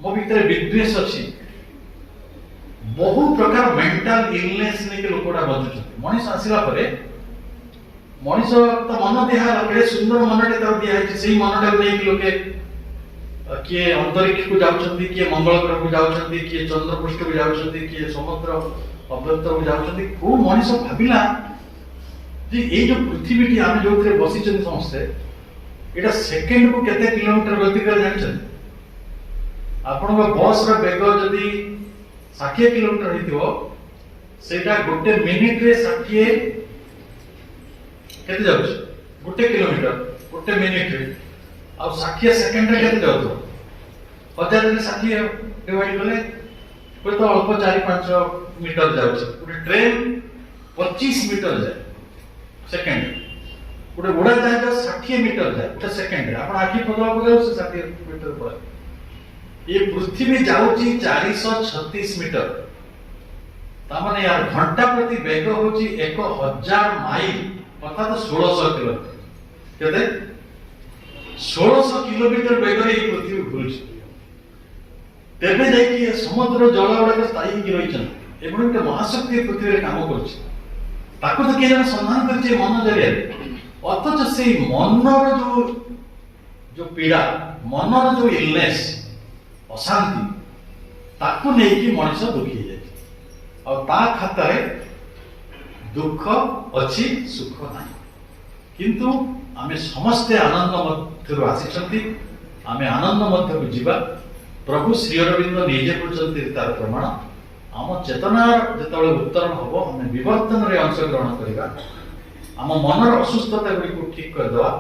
ମୋ ଭିତରେ ବିଦ୍ୱେଷ ଅଛି। ବହୁ ପ୍ରକାର ମେଣ୍ଟାଲ ଇଲନେସ୍ ନେଇକି ଲୋକ ଗୁଡ଼ା ବଞ୍ଚୁଛନ୍ତି। ମଣିଷ ଆସିଲା ପରେ ମଣିଷ ତ ମନ ଦିଆହେଲା, କେଡ଼େ ସୁନ୍ଦର ମନଟେ ତାକୁ ଦିଆହେଇଛି। ସେଇ ମନଟାକୁ ନେଇକି ଲୋକେ କିଏ ଅନ୍ତରୀକ୍ଷକୁ ଯାଉଛନ୍ତି, କିଏ ମଙ୍ଗଳ ଗ୍ରହକୁ ଯାଉଛନ୍ତି, କିଏ ଚନ୍ଦ୍ରପୃଷ୍ଠକୁ ଯାଉଛନ୍ତି, କିଏ ସମୁଦ୍ର ଅଭ୍ୟନ୍ତରକୁ ଯାଉଛନ୍ତି। କୋଉ ମଣିଷ ଭାବିଲା ଯେ ଏଇ ଯୋଉ ପୃଥିବୀଟି ଆମେ ଯୋଉଥିରେ ବସିଛନ୍ତି ସମସ୍ତେ, ଏଇଟା ସେକେଣ୍ଡକୁ କେତେ କିଲୋମିଟର ଗତି କରେ ଜାଣିଛନ୍ତି? ଆପଣଙ୍କ ବସ୍ର ବେଗ ଯଦି 60 କିଲୋମିଟର ହେଇଥିବ, ସେଇଟା ଗୋଟେ ମିନିଟରେ 60 କେତେ ଯାଉଛି? ଗୋଟେ କିଲୋମିଟର ଗୋଟେ ମିନିଟରେ। ଆଉ 60 ସେକେଣ୍ଡରେ କେତେ ଯାଉଥିବ? 1000ରେ 60 ଡିଭାଇଡ କଲେ ହୁଏତ ଅଳ୍ପ 4-5 ମିଟର ଯାଉଛି। ଗୋଟେ ଟ୍ରେନ 25 ମିଟର ଯାଏ ସେକେଣ୍ଡ। ଗୋଟେ ଉଡ଼ାଜାହାଜ 60 ମିଟର ଯାଏ ଗୋଟେ ସେକେଣ୍ଡରେ। ଆପଣ ଆଖି ପକାଉ ପକାଉ ସେ 60 ମିଟର ପଳାଏ। ଏ ପୃଥିବୀ ଯାଉଛି 436 ମିଟର, ତାମାନେ ୟାର ଘଣ୍ଟା ପ୍ରତି ବେଗ ହଉଛି 1000 ମାଇଲ, ଅର୍ଥାତ 1600 କିଲୋମିଟର। କେତେ? 1600 କିଲୋମିଟର ବେଗରେ ଏଇ ପୃଥିବୀ ଘୁରୁଛି। ତେବେ ଯାଇକି ଏ ସମୁଦ୍ର ଜଳ ଗୁଡାକ ସ୍ଥାୟୀ ହେଇକି ରହିଛନ୍ତି। ଏଭଳି ଗୋଟେ ମହାଶକ୍ତି ଏ ପୃଥିବୀରେ କାମ କରୁଛି, ତାକୁ ତ କିଏ ଜଣେ ସନ୍ଧାନ କରିଛି ଏ ମନ ଜରିଆରେ। ଅଥଚ ସେଇ ମନର ଯୋଉ ପୀଡ଼ା, ମନର ଯୋଉ ଇଲନେସ୍, ଅଶାନ୍ତି, ତାକୁ ନେଇକି ମଣିଷ ଦୁଃଖୀ ହେଇଯାଇଛି। ଆଉ ତା ଖାତାରେ ଦୁଃଖ ଅଛି, ସୁଖ ନାହିଁ। କିନ୍ତୁ ଆମେ ସମସ୍ତେ ଆନନ୍ଦ ମଧ୍ୟରୁ ଆସିଛନ୍ତି, ଆମେ ଆନନ୍ଦ ମଧ୍ୟକୁ ଯିବା। ପ୍ରଭୁ ଶ୍ରୀ ଅରବିନ୍ଦ ନିଜେ କରୁଛନ୍ତି ତାର ପ୍ରମାଣ। ଆମ ଚେତନାର ଯେତେବେଳେ ଉତ୍ତରଣ ହବ, ଆମେ ବିବର୍ତ୍ତନରେ ଅଂଶଗ୍ରହଣ କରିବା, ଆମ ମନର ଅସୁସ୍ଥତା ଗୁଡ଼ିକୁ ଠିକ କରିଦେବା,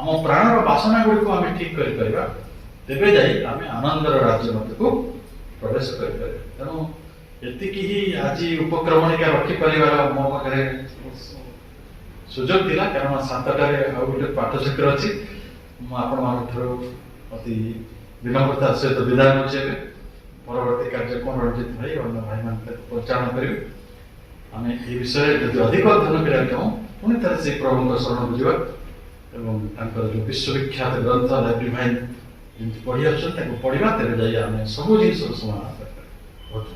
ଆମ ପ୍ରାଣର ବାସନା ଗୁଡ଼ିକୁ ଆମେ ଠିକ କରିପାରିବା, ତେବେ ଯାଇ ଆମେ ଆନନ୍ଦର ରାଜ୍ୟ ମଧ୍ୟକୁ ପ୍ରବେଶ କରିପାରିବା। ତେଣୁ ଏତିକି ହିଁ ଆଜି ଉପକ୍ରମଣିକା ରଖିପାରିବାର ମୋ ପାଖରେ ସୁଯୋଗ ଥିଲା, କାରଣ 7ଟାରେ ଆଉ ଗୋଟେ ପାଠଚକ୍ର ଅଛି। ମୁଁ ଆପଣମାନଙ୍କ ଠାରୁ ଅତି ବିନମ୍ରତା ସହିତ ବିଦାୟ ନେଉଛି। ଏବେ ପରବର୍ତ୍ତୀ କାର୍ଯ୍ୟକ୍ରମ ରଞ୍ଜିତ ଭାଇ ଅନ୍ୟ ଭାଇମାନେ ତାକୁ ପରିଚାଳନା କରିବେ। ଆମେ ଏ ବିଷୟରେ ଯଦି ଅଧିକ ଅଧ୍ୟୟନ କରିବାକୁ ଚାହୁଁ, ପୁଣି ଥରେ ସେଇ ପ୍ରଭୁଙ୍କ ଶରଣକୁ ଯିବା ଏବଂ ତାଙ୍କର ଯେଉଁ ବିଶ୍ୱବିଖ୍ୟାତ ଗ୍ରନ୍ଥ ଦ ଡିଭାଇନ୍ ଯେମିତି ପଢ଼ି ଆସୁଛନ୍ତି ତାକୁ ପଢ଼ିବା, ତେବେ ଯାଇ ଆମେ ସବୁ ଜିନିଷର ସମାଧାନ କରିପାରିବା। ବହୁତ